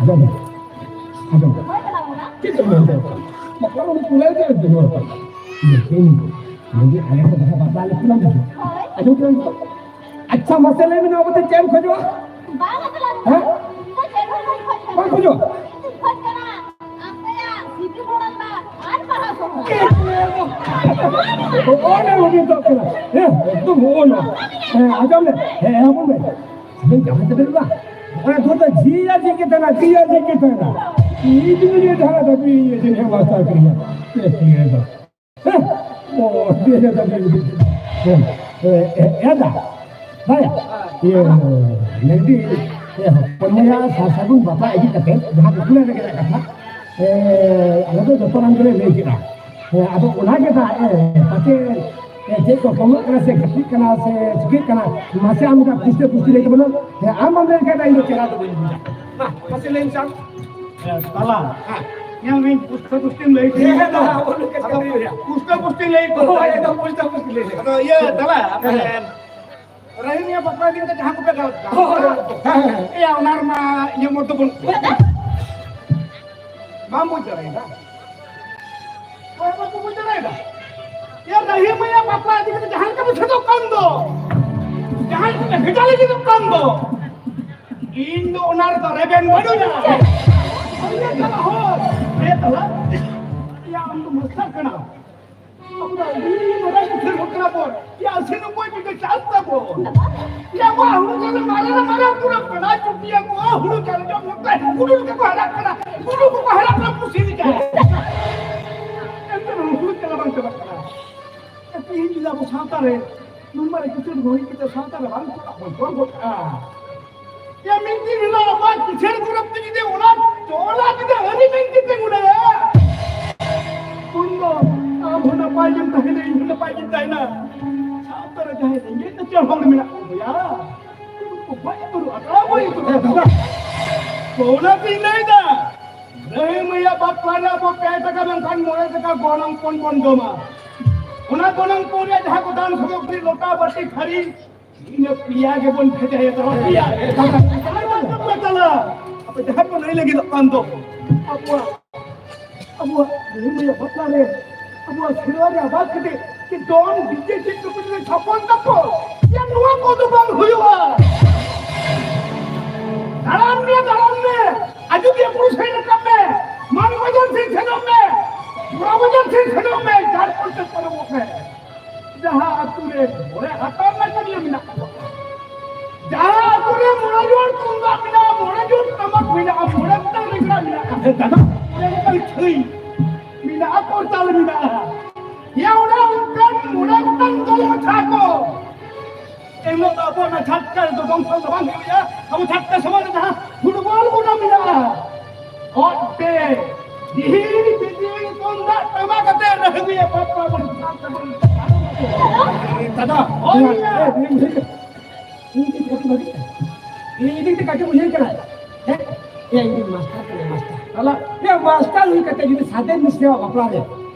ᱟᱫᱚ ᱟᱫᱚ ᱪᱮᱫ ᱮᱢ ᱢᱮᱱ ᱮᱫᱟ? ᱵᱟᱯᱞᱟ ᱨᱮ ᱩᱱᱤ ᱠᱩᱲᱤ ᱜᱤᱫᱽᱨᱟᱹ ᱫᱚ ᱵᱟᱹᱱᱩᱜ ᱟᱠᱟᱫᱟ᱾ ᱤᱭᱟᱹ, ᱤᱧ ᱱᱚᱰᱮ ᱟᱞᱮ ᱠᱚ ᱡᱟᱦᱟᱸ ᱵᱟᱯᱞᱟ ᱞᱮ ᱠᱩᱞᱟᱢ ᱫᱚ, ᱟᱸᱡᱚᱢ ᱠᱮᱫᱟᱢ ᱛᱚ? ᱟᱪᱪᱷᱟ, ᱢᱟᱥᱮ ᱞᱟᱹᱭ ᱢᱮ, ᱱᱚᱣᱟ ᱠᱚᱛᱮ ᱪᱮᱫ ᱮᱢ ᱠᱷᱚᱡᱚᱜᱼᱟ? ᱵᱟᱝ ᱟᱫᱚ ᱦᱮᱸ? ᱤᱧ ᱫᱚ ᱪᱮᱫ ᱦᱚᱸ ᱵᱟᱹᱧ ᱠᱷᱚᱡ ᱠᱟᱱᱟ᱾ ᱵᱟᱢ ᱠᱷᱚᱡᱚᱜᱼᱟ? ᱤᱧ ᱫᱚᱧ ᱠᱷᱚᱡ ᱠᱟᱱᱟ ᱟᱯᱮᱭᱟᱜ ᱥᱤᱫᱤ ᱢᱚᱲᱟ ᱨᱮᱱᱟᱜ ᱟᱨ ᱵᱟᱦᱟ ᱥᱚᱦᱨᱟᱭ᱾ ᱦᱚᱸᱜᱼᱚᱭ ᱱᱚᱣᱟ ᱜᱮ ᱫᱚ ᱠᱟᱱᱟ᱾ ᱦᱮᱸ, ᱮᱠᱫᱚᱢ ᱦᱚᱸᱜᱼᱚᱭ ᱱᱚᱣᱟ᱾ ᱦᱮᱸ, ᱟᱸᱡᱚᱢ ᱢᱮ᱾ ᱦᱮᱸ, ᱦᱮᱸ, ᱦᱚᱯᱚᱱ ᱵᱷᱟᱹᱭ᱾ ᱟᱵᱮᱱ ᱡᱟᱦᱟᱸ ᱛᱮᱵᱮᱱ ᱨᱚᱲᱟ, ᱚᱱᱟ ᱫᱚ ᱡᱤ ᱟᱨ ᱡᱤ ᱜᱮ ᱛᱟᱦᱮᱱᱟ, ᱡᱤ ᱟᱨ ᱡᱤ ᱜᱮ ᱛᱟᱦᱮᱱᱟ᱾ ᱤᱧ ᱫᱚ ᱡᱟᱦᱟᱸ ᱫᱚ ᱤᱧ ᱡᱮ ᱦᱮᱸ ᱢᱟᱥᱴᱟᱨ ᱠᱟᱱᱟ᱾ ᱦᱮᱸ, ᱦᱮᱸ, ᱫᱚ᱾ ᱦᱮᱸ, ᱚ, ᱫᱤᱭᱮ ᱫᱚ ᱦᱮᱸ, ᱦᱮᱸ, ᱦᱮᱸ, ᱫᱟ᱾ ᱵᱷᱟᱭᱟ, ᱤᱭᱟᱹ, ᱞᱟᱹᱜᱤᱫ, ᱤᱭᱟᱹ, ᱦᱚᱯᱚᱱ ᱢᱟᱹᱭᱟᱜ ᱥᱟᱨ ᱥᱟᱹᱜᱩᱱ ᱵᱟᱯᱞᱟ ᱤᱫᱤ ᱠᱟᱛᱮ ᱡᱟᱦᱟᱸ ᱠᱩᱠᱞᱤ ᱨᱮᱱᱟᱜ ᱠᱟᱛᱷᱟ, ᱮ, ᱟᱞᱮ ᱫᱚ ᱡᱚᱛᱚ ᱨᱟᱱ ᱜᱮᱞᱮ ᱞᱟᱹᱭ ᱠᱮᱫᱟ᱾ ᱮ, ᱟᱫᱚ ᱚᱱᱟ ᱜᱮ ᱫᱟ, ᱮ, ᱯᱟᱪᱮ, ᱮ, ᱪᱮᱫ ᱠᱚ ᱠᱚᱢᱚᱜ ᱠᱟᱱᱟ ᱥᱮ ᱜᱷᱟᱹᱴᱛᱤᱜ ᱠᱟᱱᱟ ᱥᱮ ᱪᱤᱠᱟᱹᱜ ᱠᱟᱱᱟ, ᱢᱟᱥᱮ ᱟᱢ ᱫᱟ ᱯᱩᱥᱴᱟᱹ ᱯᱩᱥᱴᱤ ᱞᱟᱹᱭ ᱛᱟᱵᱚᱱᱟ᱾ ᱦᱮᱸ, ᱟᱢ ᱵᱟᱢ ᱞᱟᱹᱭ ᱞᱮᱠᱷᱟᱱ ᱫᱚ ᱤᱧ ᱫᱚ ᱪᱮᱦᱨᱟ ᱫᱚ ᱵᱟᱹᱧ ᱵᱩᱡᱟ᱾ ᱢᱟ, ᱢᱟᱥᱮ ᱞᱟᱹᱭ ᱢᱮᱥᱮ ᱟᱢ᱾ ᱦᱮᱸ, ᱛᱟᱞᱟ᱾ ᱦᱮᱸ᱾ ᱧᱮᱞ ᱢᱮ, ᱯᱩᱥᱴᱟᱹ ᱯᱩᱥᱴᱤᱢ ᱞᱟᱹᱭ ᱦᱮᱸ, ᱠᱮᱫᱟ᱾ ᱦᱮᱸ, ᱦᱮᱸ, ᱚᱱᱟ ᱠᱟᱛᱷᱟ ᱟᱫᱚ ᱜᱮ ᱞᱟᱹᱭᱟ᱾ ᱯᱩᱥᱴᱟᱹ ᱯᱩᱥᱴᱤ ᱞᱟᱹᱭ ᱠᱚ᱾ ᱦᱳᱭ, ᱮᱠᱫᱚᱢ ᱯᱩᱥᱴᱟᱹ ᱯᱩᱥᱴᱤ ᱞᱟᱹᱭ ᱠᱚ᱾ ᱟᱫᱚ ᱤᱭᱟᱹ, ᱛᱟᱞᱟ, ᱦᱮᱸ᱾ ᱨᱟᱹᱦᱤᱢᱤᱭᱟ ᱵᱟᱯᱞᱟ ᱤᱫᱤ ᱠᱟᱛᱮ ᱡᱟᱦᱟᱸ ᱠᱚᱯᱮ ᱜᱟᱞᱚᱪ ᱫᱟ᱾ ᱦᱳᱭ, ᱦᱳᱭ, ᱦᱳᱭ᱾ ᱮᱭᱟ, ᱚᱱᱟ ᱨᱮᱢᱟ ᱤᱭᱟᱹ ᱢᱚᱛᱚ ᱵᱚᱱ ᱵᱟᱢ ᱵᱩᱡᱽ ᱫᱟᱲᱮᱭᱟᱫᱟ᱾ ᱚᱠᱚᱭ ᱵᱟᱠᱚ ᱵᱩᱡᱽ ᱫᱟᱲᱮᱭᱟᱫᱟ? ᱮᱭᱟ, ᱨᱟᱹᱦᱤᱢᱤᱭᱟ ᱵᱟᱯᱞᱟ ᱤᱫᱤ ᱠᱟᱛᱮ ᱡᱟᱦᱟᱸ ᱞᱮᱠᱟ ᱯᱮ ᱥᱮᱫᱚᱜ ᱠᱟᱱ ᱫᱚ, ᱡᱟᱦᱟᱸ ᱞᱮᱠᱟ ᱯᱮ ᱵᱷᱮᱡᱟ ᱞᱟᱹᱜᱤᱫᱚᱜ ᱠᱟᱱ ᱫᱚ, ᱤᱧ ᱫᱚ ᱚᱱᱟ ᱨᱮᱫᱚ ᱨᱮᱵᱮᱱ ᱵᱟᱹᱱᱩᱧᱟ᱾ ᱟᱹᱞᱤᱧᱟᱜ ᱠᱟᱱᱟ ᱦᱚᱲ᱾ ᱦᱮᱸ, ᱛᱟᱦᱞᱮ? ᱮᱭᱟ, ᱟᱢ ᱫᱚ ᱢᱟᱥᱴᱟᱨ ᱠᱟᱱᱟᱢ᱾ ᱟᱵᱚ ᱫᱚ ᱟᱹᱰᱤ ᱢᱟᱨᱟᱝ ᱠᱤᱥᱟᱹᱬ ᱦᱚᱲ ᱠᱟᱱᱟ ᱵᱚᱱ᱾ ᱮᱭᱟ, ᱟᱥᱤ ᱱᱚᱵᱵᱳᱭ ᱵᱤᱜᱷᱟᱹ ᱪᱟᱥ ᱛᱟᱵᱚᱱ᱾ ᱮᱭᱟ, ᱟᱵᱚᱣᱟᱜ ᱦᱩᱲᱩ ᱠᱚᱫᱚ ᱢᱟᱨᱟᱝ ᱢᱟᱨᱟᱝ ᱯᱩᱨᱟᱹ ᱯᱮᱲᱟ ᱪᱩᱴᱤᱭᱟᱹ ᱠᱚ ᱦᱩᱲᱩ ᱪᱟᱞ ᱡᱚᱢ ᱧᱩ ᱠᱟᱛᱮ ᱜᱩᱰᱩ ᱞᱮᱠᱟ ᱠᱚ ᱦᱟᱨᱟᱜ ᱠᱟᱱᱟ᱾ ᱜᱩᱰᱩ ᱠᱚᱠᱚ ᱦᱟᱨᱟᱜ ᱠᱟᱱᱟ ᱯᱩᱥᱤ ᱞᱮᱠᱟ᱾ ᱮᱱᱛᱮ ᱨᱮᱦᱚᱸ ᱦᱩᱲᱩ ᱪᱟᱞᱟᱣ ᱵᱟᱝ ᱪᱟᱵᱟᱜ ᱠᱟᱱᱟ᱾ ᱛᱮᱦᱮᱧ ᱡᱩᱫᱤ ᱟᱵᱚ ᱥᱟᱶᱛᱟ ᱨᱮ ᱱᱩᱱ ᱢᱟᱨᱟᱝ ᱠᱤᱥᱟᱹᱬ ᱠᱚ ᱦᱩᱭ ᱠᱟᱛᱮ ᱥᱟᱶᱛᱟ ᱨᱮ ᱵᱟᱝ ᱠᱚ ᱵᱚᱞ ᱜᱚᱫ ᱠᱟᱜᱼᱟ, ᱭᱟ, ᱢᱤᱫ ᱫᱤᱱ ᱦᱤᱞᱳᱜ ᱟᱵᱚᱣᱟᱜ ᱠᱤᱥᱟᱹᱬ ᱜᱚᱨᱚᱵ ᱛᱮ ᱡᱩᱫᱤ ᱚᱱᱟ ᱴᱚᱞᱟ ᱡᱩᱫᱤ ᱟᱹᱨᱤ ᱢᱮᱱ ᱛᱮᱯᱮ ᱜᱩᱱᱟᱹᱭᱟ, ᱩᱱ ᱫᱚ ᱟᱢ ᱦᱚᱸ ᱱᱟᱯᱟᱭ ᱜᱮᱢ ᱛᱟᱦᱮᱱᱟ, ᱤᱧ ᱦᱚᱸ ᱱᱟᱯᱟᱭ ᱜᱤᱧ ᱛᱟᱦᱮᱱᱟ᱾ ᱥᱟᱶᱛᱟ ᱨᱮ ᱡᱟᱦᱟᱸᱭ ᱨᱮᱸᱜᱮᱡ ᱱᱟᱪᱟᱨ ᱦᱚᱲ ᱢᱮᱱᱟᱜ ᱠᱚ ᱜᱮᱭᱟ, ᱩᱱᱠᱩ ᱠᱚ ᱜᱚᱡ ᱩᱛᱟᱹᱨᱚᱜᱼᱟ, ᱛᱟᱲᱟ ᱜᱚᱡ ᱩᱛᱟᱹᱨᱚᱜᱼᱟ᱾ ᱚᱱᱟᱛᱤᱧ ᱞᱟᱹᱭᱫᱟ, ᱫᱟᱹᱭ ᱢᱟᱹᱭᱟᱜ ᱵᱟᱯᱞᱟ ᱨᱮ ᱟᱵᱚ ᱯᱮ ᱴᱟᱠᱟ ᱵᱟᱝᱠᱷᱟᱱ ᱢᱚᱬᱮ ᱴᱟᱠᱟ ᱜᱚᱱᱚᱝ ᱯᱚᱱ ᱵᱚᱱ ᱡᱚᱢᱟ᱾ ᱚᱱᱟ ᱜᱚᱱᱚᱝ ᱯᱚᱱ ᱨᱮᱭᱟᱜ ᱡᱟᱦᱟᱸ ᱠᱚ ᱫᱟᱱ ᱥᱟᱢᱚᱜᱨᱤ, ᱞᱚᱴᱟ, ᱵᱟᱹᱴᱤ, ᱛᱷᱟᱹᱨᱤ, ᱤᱱᱟᱹ ᱯᱮᱭᱟ ᱜᱮᱵᱚᱱ ᱵᱷᱮᱡᱟᱭᱟ᱾ ᱛᱟᱦᱞᱮ ᱯᱮᱭᱟ, ᱛᱟᱦᱞᱮ ᱵᱚᱱ ᱪᱟᱞᱟᱜᱼᱟ᱾ ᱟᱯᱮ ᱡᱟᱦᱟᱸ ᱠᱚ ᱞᱟᱹᱭ ᱞᱟᱹᱜᱤᱫᱚᱜ ᱠᱟᱱ ᱫᱚ, ᱟᱵᱚᱣᱟᱜ, ᱟᱵᱚᱣᱟᱜ ᱫᱟᱹᱭ ᱢᱟᱹᱭᱟᱜ ᱵᱟᱯᱞᱟ ᱨᱮ ᱟᱵᱚᱣᱟᱜ ᱥᱮᱨᱣᱟ ᱨᱮ ᱟᱵᱟᱫ ᱠᱟᱛᱮ ᱪᱮᱫ ᱫᱚᱝ, ᱰᱤᱡᱮ, ᱪᱮᱫ ᱠᱚ ᱪᱮᱫ ᱪᱷᱟᱯᱚᱞ ᱛᱟᱯᱚᱞ, ᱭᱟ, ᱱᱚᱣᱟ ᱠᱚᱫᱚ ᱵᱟᱝ ᱦᱩᱭᱩᱜᱼᱟ᱾ ᱫᱟᱬᱟᱱ ᱢᱮ, ᱫᱟᱬᱟᱱ ᱢᱮ, ᱟᱡᱚᱫᱤᱭᱟᱹ ᱵᱩᱨᱩ ᱥᱮᱫ ᱨᱟᱠᱟᱵ ᱢᱮ, ᱢᱟᱱ ᱵᱟᱡᱟᱨ ᱥᱮᱫ ᱥᱮᱱᱚᱜ ᱢᱮ, ᱵᱚᱲᱟ ᱵᱟᱡᱟᱨ ᱥᱮᱫ ᱥᱮᱱᱚᱜ ᱢᱮ, ᱡᱷᱟᱲᱠᱷᱚᱸᱰ ᱥᱮᱫ ᱯᱟᱨᱚᱢᱚᱜ ᱢᱮ᱾ ᱡᱟᱦᱟᱸ ᱟᱹᱛᱩ ᱨᱮ ᱢᱚᱬᱮ ᱦᱟᱛᱟᱣ ᱨᱮᱱᱟᱜ ᱠᱟᱹᱢᱤ ᱢᱮᱱᱟᱜ ᱛᱟᱵᱚᱱᱟ, ᱡᱟᱦᱟᱸ ᱟᱹᱛᱩ ᱨᱮ ᱢᱚᱬᱮ ᱡᱳᱲ ᱛᱩᱢᱫᱟᱜ ᱢᱮᱱᱟᱜᱼᱟ, ᱢᱚᱬᱮ ᱡᱳᱲ ᱴᱟᱢᱟᱠ ᱢᱮᱱᱟᱜᱼᱟ, ᱢᱚᱬᱮ ᱜᱚᱴᱟᱝ ᱨᱮᱜᱽᱲᱟ ᱢᱮᱱᱟᱜᱼᱟ, ᱮ ᱫᱟᱫᱟ, ᱢᱚᱬᱮ ᱜᱚᱴᱟᱝ ᱪᱷᱟᱹᱭ ᱢᱮᱱᱟᱜᱼᱟ, ᱠᱚᱨᱛᱟᱞ ᱢᱮᱱᱟᱜᱼᱟ, ᱭᱟ, ᱚᱱᱟ ᱚᱱᱠᱟᱱ ᱢᱚᱬᱮ ᱜᱚᱴᱟᱝ ᱫᱚᱞ ᱢᱟᱪᱷᱟ ᱠᱚ᱾ ᱮᱱᱦᱤᱞᱳᱜ ᱫᱚ ᱟᱵᱚ ᱚᱱᱟ ᱪᱷᱟᱴᱠᱟ ᱨᱮᱫᱚ ᱫᱚᱝ ᱥᱚᱜ ᱫᱚ ᱵᱟᱝ ᱦᱩᱭᱩᱜᱼᱟ᱾ ᱟᱵᱚ ᱪᱷᱟᱴᱠᱟ ᱥᱚᱢᱚᱭ ᱨᱮ ᱡᱟᱦᱟᱸ ᱯᱷᱩᱴᱵᱚᱞ ᱜᱚᱰᱟ ᱢᱮᱱᱟᱜᱼᱟ, ᱚᱛ ᱛᱮ ᱰᱤᱦᱤᱲ ᱵᱤᱫᱤᱲ ᱛᱩᱢᱫᱟᱜ ᱴᱟᱢᱟᱠ ᱟᱛᱮ ᱨᱟᱹᱦᱤᱢᱤᱭᱟᱹ ᱵᱟᱯᱞᱟ ᱵᱚᱱ ᱥᱟᱱᱛᱟᱲ ᱵᱚᱱ ᱫᱟᱫᱟ, ᱦᱳᱭ᱾ ᱤᱧ ᱤᱫᱤ ᱠᱟᱛᱮ ᱵᱷᱟᱹᱜᱤ, ᱤᱧ ᱤᱫᱤ ᱠᱟᱛᱮ ᱠᱟᱹᱴᱤᱡ ᱩᱭᱦᱟᱹᱨ ᱠᱟᱱᱟ᱾ ᱦᱮᱸ? ᱮ, ᱤᱧ ᱫᱚ ᱢᱟᱥᱴᱟᱨ ᱠᱟᱹᱱᱟᱹᱧ, ᱢᱟᱥᱴᱟᱨ᱾ ᱛᱟᱦᱞᱮ, ᱮ, ᱢᱟᱥᱴᱟᱨ ᱦᱩᱭ ᱠᱟᱛᱮ ᱡᱩᱫᱤ ᱥᱟᱫᱮᱱ ᱢᱤᱥᱨᱟᱣᱟᱜ ᱵᱟᱯᱞᱟ ᱨᱮ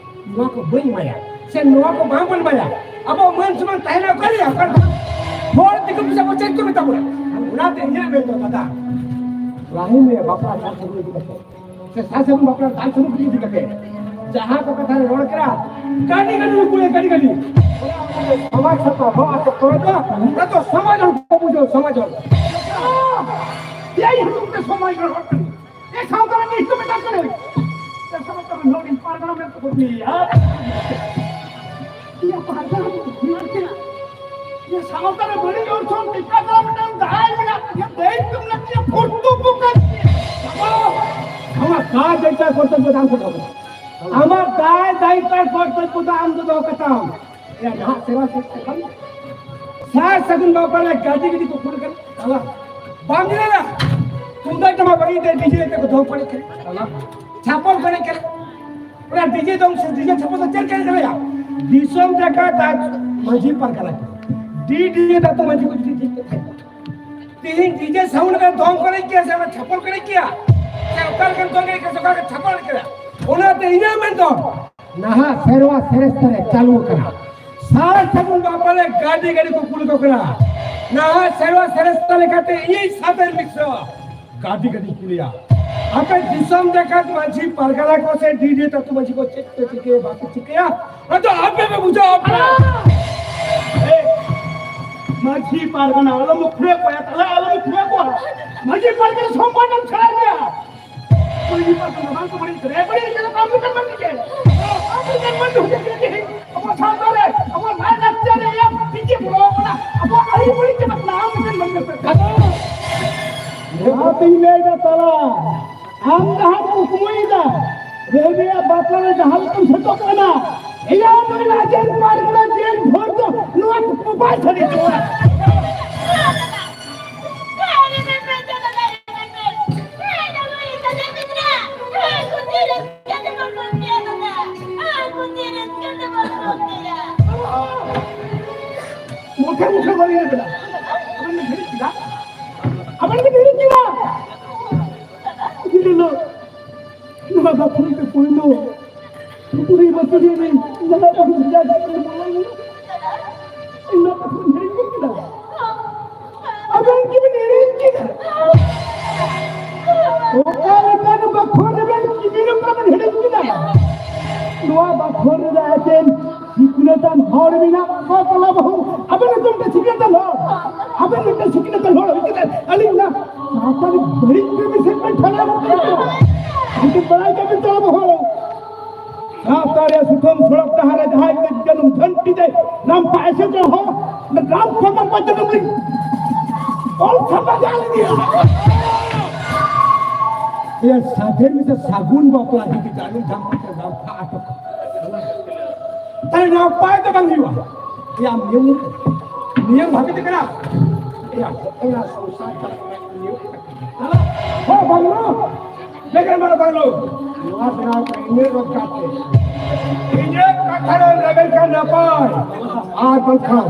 ᱱᱚᱣᱟ ᱠᱚ ᱵᱟᱹᱧ ᱮᱢᱟᱭᱟ, ᱥᱮ ᱱᱚᱣᱟ ᱠᱚ ᱵᱟᱝ ᱵᱚᱱ ᱮᱢᱟᱭᱟ, ᱟᱵᱚᱣᱟᱜ ᱢᱟᱹᱱ ᱥᱚᱢᱢᱟᱱ ᱛᱟᱦᱮᱱᱟ ᱚᱠᱟᱨᱮ? ᱚᱠᱟ ᱨᱮ? ᱦᱚᱲ ᱫᱤᱠᱩ ᱯᱩᱥᱤ ᱠᱚ ᱪᱮᱫ ᱠᱚ ᱢᱮᱛᱟ ᱵᱚᱱᱟ? ᱚᱱᱟᱛᱮ ᱤᱧᱟᱹᱜ ᱢᱮᱱ ᱫᱚ, ᱫᱟᱫᱟ, ᱨᱟᱦᱤᱢ ᱨᱮ ᱵᱟᱯᱞᱟ ᱥᱟᱨ ᱥᱟᱹᱜᱩᱱ ᱤᱫᱤ ᱠᱟᱛᱮ, ᱥᱮ ᱥᱟᱨ ᱥᱟᱹᱜᱩᱱ ᱵᱟᱯᱞᱟ ᱫᱟᱱ ᱥᱟᱹᱜᱩᱱ ᱤᱫᱤ ᱠᱟᱛᱮ ᱡᱟᱦᱟᱸ ᱠᱚ ᱠᱟᱛᱷᱟ ᱞᱮ ᱨᱚᱲ ᱠᱮᱫᱟ, ᱜᱟᱹᱰᱤ ᱜᱟᱹᱰᱤ ᱩᱱᱠᱩ ᱞᱮ ᱜᱟᱹᱰᱤ ᱜᱟᱹᱰᱤ᱾ ᱥᱚᱢᱟᱡᱽ ᱥᱟᱶᱛᱟ ᱵᱟᱝ ᱟᱴᱚᱠ ᱠᱚᱨᱮ ᱫᱚ, ᱚᱱᱟ ᱫᱚ ᱥᱚᱢᱟᱡᱽ ᱦᱚᱲ ᱠᱚ ᱵᱩᱡᱷᱟᱹᱣ, ᱥᱚᱢᱟᱡᱽ ᱦᱚᱲ᱾ ᱮᱭ ᱦᱩᱛᱩᱢ ᱛᱮ ᱥᱚᱢᱟᱡᱽ ᱦᱚᱲ ᱠᱟᱱᱟ᱾ ᱮ ᱥᱟᱶᱛᱟ ᱨᱮ ᱱᱤᱥ ᱠᱚ ᱢᱮᱛᱟ ᱠᱚ ᱠᱟᱱᱟ᱾ ᱮ ᱥᱟᱶᱛᱟ ᱨᱮ ᱱᱚᱰᱤ ᱯᱟᱨᱜᱟᱱᱟ ᱢᱮᱱᱛᱮ ᱠᱚ ᱞᱟᱹᱭᱟ᱾ ᱮ ᱯᱟᱨᱜᱟᱱᱟ ᱫᱚ ᱦᱩᱭᱩᱜ ᱠᱟᱱᱟ᱾ ᱮ ᱥᱟᱶᱛᱟ ᱨᱮ ᱵᱟᱹᱲᱤᱡ ᱚᱨᱥᱚᱝ ᱴᱤᱠᱟ ᱫᱚ ᱢᱤᱫᱴᱟᱝ ᱫᱟᱭ ᱢᱮᱱᱟᱜ ᱛᱟᱭᱟ, ᱫᱟᱭᱤᱛᱛᱚ ᱢᱮᱱᱟᱜ ᱛᱟᱭᱟ, ᱠᱚᱨᱛᱚᱵᱵᱚ ᱠᱟᱱ ᱛᱟᱭᱟ᱾ ᱟᱢᱟᱜ ᱫᱟᱭ ᱫᱟᱭᱤᱛᱛᱚ ᱠᱚᱨᱛᱚᱵᱵᱚ ᱫᱟᱱ ᱠᱚ ᱛᱟᱵᱚᱱᱟ᱾ ᱟᱢᱟᱜ ᱫᱟᱭ ᱫᱟᱭᱤᱛᱛᱚ ᱠᱚᱨᱛᱚᱵᱵᱚ ᱫᱚ ᱟᱢ ᱫᱚ ᱫᱚᱦᱚ ᱠᱟᱛᱟᱢ᱾ ᱮ, ᱱᱟᱦᱟᱜ ᱥᱮᱨᱣᱟ ᱥᱮᱫ ᱛᱮ ᱵᱟᱝ᱾ ᱥᱟᱨ ᱥᱟᱹᱜᱩᱱ ᱵᱟᱯᱞᱟ ᱨᱮ ᱜᱟᱹᱰᱤ ᱜᱟᱹᱰᱤ ᱠᱚ ᱠᱩᱞ ᱠᱟᱱᱟ᱾ ᱟᱞᱟ᱾ ᱵᱟᱝ ᱧᱮᱞᱟ᱾ ᱛᱩᱢᱫᱟᱜ ᱴᱟᱢᱟᱠ ᱵᱟᱹᱜᱤ ᱛᱮ ᱰᱤᱡᱮ ᱛᱮ ᱠᱚ ᱫᱚᱝ ᱠᱚ ᱮᱱᱮᱡ ᱠᱟᱱᱟ᱾ ᱟᱞᱟ᱾ ᱪᱷᱟᱯᱚᱞ ᱠᱚ ᱮᱱᱮᱡ ᱠᱟᱱᱟ᱾ ᱚᱱᱟ ᱰᱤᱡᱮ ᱫᱚᱝ ᱥᱮ ᱰᱤᱡᱮ ᱪᱷᱟᱯᱚᱞ ᱫᱚ ᱪᱮᱫ ᱠᱟᱱᱟ? ᱫᱤᱥᱚᱢ ᱡᱟᱠᱟᱛ ᱟᱡ ᱢᱟᱹᱡᱷᱤ ᱯᱟᱨᱜᱟᱱᱟ ᱠᱚ᱾ ᱰᱤ ᱰᱤᱡᱮ ᱫᱟᱛᱩ ᱢᱟᱹᱡᱷᱤ ᱠᱚ ᱡᱩᱫᱤ ᱴᱷᱤᱠ ᱠᱚ ᱛᱟᱦᱮᱸ ᱠᱚᱜᱼᱟ᱾ ᱛᱮᱦᱮᱧ ᱰᱤᱡᱮ ᱥᱟᱣᱩᱱᱰ ᱨᱮ ᱫᱚᱝ ᱠᱚ ᱮᱱᱮᱡ ᱠᱮᱭᱟ ᱥᱮ ᱚᱱᱟ ᱪᱷᱟᱯᱚᱞ ᱠᱚ ᱮᱱᱮᱡ ᱠᱮᱭᱟ? ᱥᱮ ᱚᱠᱟ ᱞᱮᱠᱟᱱ ᱫᱚᱝ ᱮᱱᱮᱡ ᱠᱮᱭᱟ ᱥᱮ ᱚᱠᱟ ᱞᱮᱠᱟᱱ ᱪᱷᱟᱯᱚᱞ ᱮᱱᱮᱡ ᱠᱮᱭᱟ? ᱚᱱᱟᱛᱮ ᱤᱧᱟᱹᱜ ᱢᱮᱱ ᱫᱚ ᱱᱟᱦᱟᱜ ᱥᱮᱨᱣᱟ ᱥᱮᱨᱮᱧ ᱨᱮ ᱪᱟᱹᱞᱩ ᱟᱠᱟᱱᱟ᱾ ᱥᱟᱨ ᱥᱟᱹᱜᱩᱱ ᱵᱟᱯᱞᱟ ᱨᱮ ᱜᱟᱹᱰᱤ ᱜᱟᱹᱰᱤ ᱠᱚ ᱠᱩᱞ ᱠᱚ ᱠᱟᱱᱟ᱾ ᱱᱟᱦᱟᱜ ᱥᱮᱨᱣᱟ ᱥᱮᱨᱮᱧ ᱞᱮᱠᱟᱛᱮ ᱤᱧᱤᱡ ᱥᱟᱛᱮᱨ ᱢᱤᱥᱨᱟ ᱜᱟᱹᱰᱤ ᱜᱟᱹᱰᱤ ᱠᱩᱞᱤᱭᱟ᱾ ᱟᱯᱮ ᱫᱤᱥᱚᱢ ᱡᱟᱠᱟᱛ ᱢᱟᱹᱡᱷᱤ ᱯᱟᱨᱜᱟᱱᱟ ᱠᱚ ᱥᱮ ᱰᱤ ᱰᱤ ᱫᱟᱛᱩ ᱢᱟᱹᱡᱷᱤ ᱠᱚ ᱪᱮᱫ ᱯᱮ ᱪᱤᱠᱟᱹᱭᱟ ᱵᱟᱯᱮ ᱪᱤᱠᱟᱹᱭᱟ, ᱚᱱᱟ ᱫᱚ ᱟᱯᱮ ᱯᱮ ᱵᱩᱡᱷᱟᱹᱣᱟ᱾ ᱟᱯᱮ ᱮ, ᱢᱟᱹᱡᱷᱤ ᱯᱟᱨᱜᱟᱱᱟ ᱟᱞᱚᱢ ᱩᱠᱷᱲᱟᱹ ᱠᱚᱣᱟ, ᱛᱟᱦᱞᱮ ᱟᱞᱚᱢ ᱩᱠᱷᱲᱟᱹ ᱠᱚᱣᱟ᱾ ᱢᱟᱹᱡᱷᱤ ᱯᱟᱨᱜᱟᱱᱟ ᱥᱚᱢᱢᱟᱱ ᱮᱢ ᱥᱮᱬᱟᱭ ᱜᱮᱭᱟ᱾ ᱩᱱᱤ ᱵᱟᱝ ᱠᱚ ᱵᱟᱹᱲᱤᱡ ᱠᱟᱱᱟ, ᱵᱟᱹᱲᱤᱡ ᱠᱟᱱᱟ, ᱟᱢ ᱞᱮᱠᱟᱱ ᱢᱟᱹᱱᱢᱤ ᱜᱮ᱾ ᱟᱢ ᱞᱮᱠᱟᱱ ᱢᱟᱹᱱᱢᱤ ᱦᱚᱛᱮᱡ ᱛᱮ ᱛᱮᱦᱮᱧ ᱟᱵᱚ ᱥᱟᱶᱛᱟ ᱨᱮ, ᱟᱵᱚ ᱞᱟᱭ ᱞᱟᱠᱪᱟᱨ ᱨᱮ ᱮᱭᱟ ᱯᱤᱪᱷᱮ ᱵᱚᱞᱚ ᱠᱟᱱᱟ, ᱟᱵᱚ ᱟᱹᱨᱤ ᱵᱟᱹᱲᱤᱡ ᱪᱟᱵᱟᱜ ᱠᱟᱱᱟ, ᱟᱢ ᱞᱮᱠᱟᱱ ᱢᱟᱹᱱᱢᱤ ᱦᱚᱛᱮᱡ ᱛᱮ᱾ ᱚᱱᱟᱛᱤᱧ ᱞᱟᱹᱭ ᱫᱟ ᱛᱟᱞᱟ, ᱟᱢ ᱡᱟᱦᱟᱸᱢ ᱠᱩᱠᱢᱩᱭᱮᱫᱟ, ᱨᱮᱞ ᱨᱮᱭᱟᱜ ᱵᱟᱯᱞᱟ ᱨᱮ ᱡᱟᱦᱟᱸ ᱞᱮᱠᱟᱢ ᱥᱮᱴᱮᱨ ᱠᱟᱱᱟ, ᱮᱭᱟ ᱱᱩᱭ ᱨᱟᱡᱮᱱ ᱯᱟᱨᱜᱟᱱᱟ ᱡᱮᱞ ᱵᱷᱳᱨ ᱫᱚ ᱱᱚᱣᱟ ᱠᱚ ᱵᱟᱭ ᱥᱟᱹᱨᱤ ᱠᱟᱱᱟ᱾ ᱢᱩᱴᱷᱟᱹ ᱢᱩᱴᱷᱟᱹ ᱵᱟᱹᱲᱤᱡ ᱠᱟᱱᱟ᱾ ᱟᱵᱮᱱ ᱵᱮᱱ ᱦᱤᱲᱤᱧ ᱠᱮᱫᱟ? ᱟᱵᱮᱱ ᱵᱮᱱ ᱦᱤᱲᱤᱧ ᱠᱮᱫᱟ? ᱱᱚᱣᱟ ᱵᱟᱠᱷᱳᱞ ᱛᱮ ᱯᱳᱭᱞᱳ ᱯᱩᱨᱤ ᱵᱟᱹᱥᱩᱨᱤ ᱨᱮ ᱡᱟᱦᱟᱸ ᱠᱚ ᱵᱷᱮᱡᱟ ᱠᱟᱛᱮ ᱵᱚᱞᱚ ᱞᱮᱱᱟ, ᱚᱱᱟ ᱠᱟᱛᱷᱟ ᱦᱤᱲᱤᱧ ᱜᱚᱫ ᱠᱮᱫᱟ᱾ ᱟᱵᱮᱱ ᱠᱤᱵᱤᱱ ᱦᱤᱲᱤᱧ ᱠᱮᱫᱟ? ᱚᱠᱟ ᱞᱮᱠᱟᱱ ᱵᱟᱠᱷᱳᱞ ᱨᱮᱵᱮᱱ ᱠᱤᱢᱤᱱ ᱠᱟᱱᱟ ᱵᱮᱱ ᱦᱤᱲᱤᱧ ᱠᱮᱫᱟ? ᱱᱚᱣᱟ ᱵᱟᱠᱷᱳᱞ ᱨᱮᱫᱚ ᱮᱠᱮᱱ ᱥᱤᱠᱷᱱᱟᱹᱛᱟᱱ ᱦᱚᱲ ᱢᱮᱱᱟᱜ ᱠᱚᱣᱟ᱾ ᱛᱟᱞᱟ ᱵᱟᱹᱦᱩ, ᱟᱵᱮᱱ ᱦᱚᱸᱛᱚ ᱢᱤᱫᱴᱮᱱ ᱥᱤᱠᱷᱱᱟᱹᱛᱟᱱ ᱦᱚᱲ, ᱟᱵᱮᱱ ᱢᱤᱫᱴᱮᱱ ᱥᱤᱠᱷᱱᱟᱹᱛᱟᱱ ᱦᱚᱲ ᱦᱩᱭ ᱠᱟᱛᱮ ᱟᱹᱞᱤᱧ ᱚᱱᱟ ᱥᱟᱶᱛᱟ ᱨᱮ ᱵᱟᱹᱲᱤᱡ ᱠᱟᱹᱢᱤ ᱥᱮᱫ ᱵᱮᱱ ᱴᱷᱟᱲᱟᱣ ᱠᱟᱱᱟ᱾ ᱢᱤᱫᱴᱮᱱ ᱵᱟᱲᱟᱭ ᱠᱟᱹᱢᱤ ᱛᱟᱞᱟ ᱵᱟᱹᱦᱩ᱾ ᱥᱟᱶᱛᱟ ᱨᱮ ᱥᱩᱛᱟᱹᱢ ᱥᱚᱲᱚᱠ ᱰᱟᱦᱟᱨ ᱨᱮ ᱡᱟᱦᱟᱸᱭ ᱠᱚ ᱡᱟᱹᱱᱩᱢ ᱡᱷᱟᱹᱱᱴᱤ ᱛᱮ ᱨᱟᱢᱯᱷᱟ ᱮᱥᱮᱫ ᱦᱚᱸ, ᱨᱟᱢ ᱠᱚ ᱨᱟᱢᱯᱷᱟ ᱡᱟᱹᱱᱩᱢ ᱞᱤᱧ ᱚᱞ ᱥᱟᱯᱷᱟ ᱠᱟᱜ ᱞᱤᱧᱟ᱾ ᱮᱭᱟ, ᱥᱟᱹᱫᱷᱤᱱ ᱢᱤᱫᱴᱮᱱ ᱥᱟᱹᱜᱩᱱ ᱵᱟᱯᱞᱟ ᱡᱩᱫᱤ ᱡᱟᱹᱱᱩᱢ ᱡᱷᱟᱹᱱᱴᱤ ᱛᱮ ᱨᱟᱢᱯᱷᱟ ᱟᱴᱚᱠ᱾ ᱛᱟᱦᱞᱮ ᱱᱟᱯᱟᱭ ᱫᱚ ᱵᱟᱝ ᱦᱩᱭᱩᱜᱼᱟ᱾ ᱮᱭᱟ, ᱱᱤᱭᱚᱢ, ᱱᱤᱭᱚᱢ ᱵᱷᱟᱜᱮ ᱴᱷᱤᱠ ᱠᱟᱱᱟ᱾ ᱮᱭᱟ, ᱚᱱᱟ ᱥᱚᱝᱥᱟᱨ ᱪᱟᱞᱟᱜ ᱠᱟᱱᱟ, ᱱᱤᱭᱚᱢ᱾ ᱦᱚᱸ, ᱵᱟᱝ ᱵᱮᱜᱟᱨ ᱢᱟᱱᱮ ᱵᱟᱝ ᱞᱳ᱾ ᱱᱚᱣᱟ ᱥᱮᱬᱟ ᱠᱟᱛᱮ ᱤᱧᱟᱹᱜ ᱨᱳᱡᱽᱜᱟᱨ ᱛᱮ᱾ ᱤᱧᱟᱹᱜ ᱠᱟᱛᱷᱟ ᱨᱮ ᱨᱮᱵᱮᱱ ᱠᱷᱟᱱ ᱱᱟᱯᱟᱭ᱾ ᱟᱨ ᱵᱟᱝᱠᱷᱟᱱ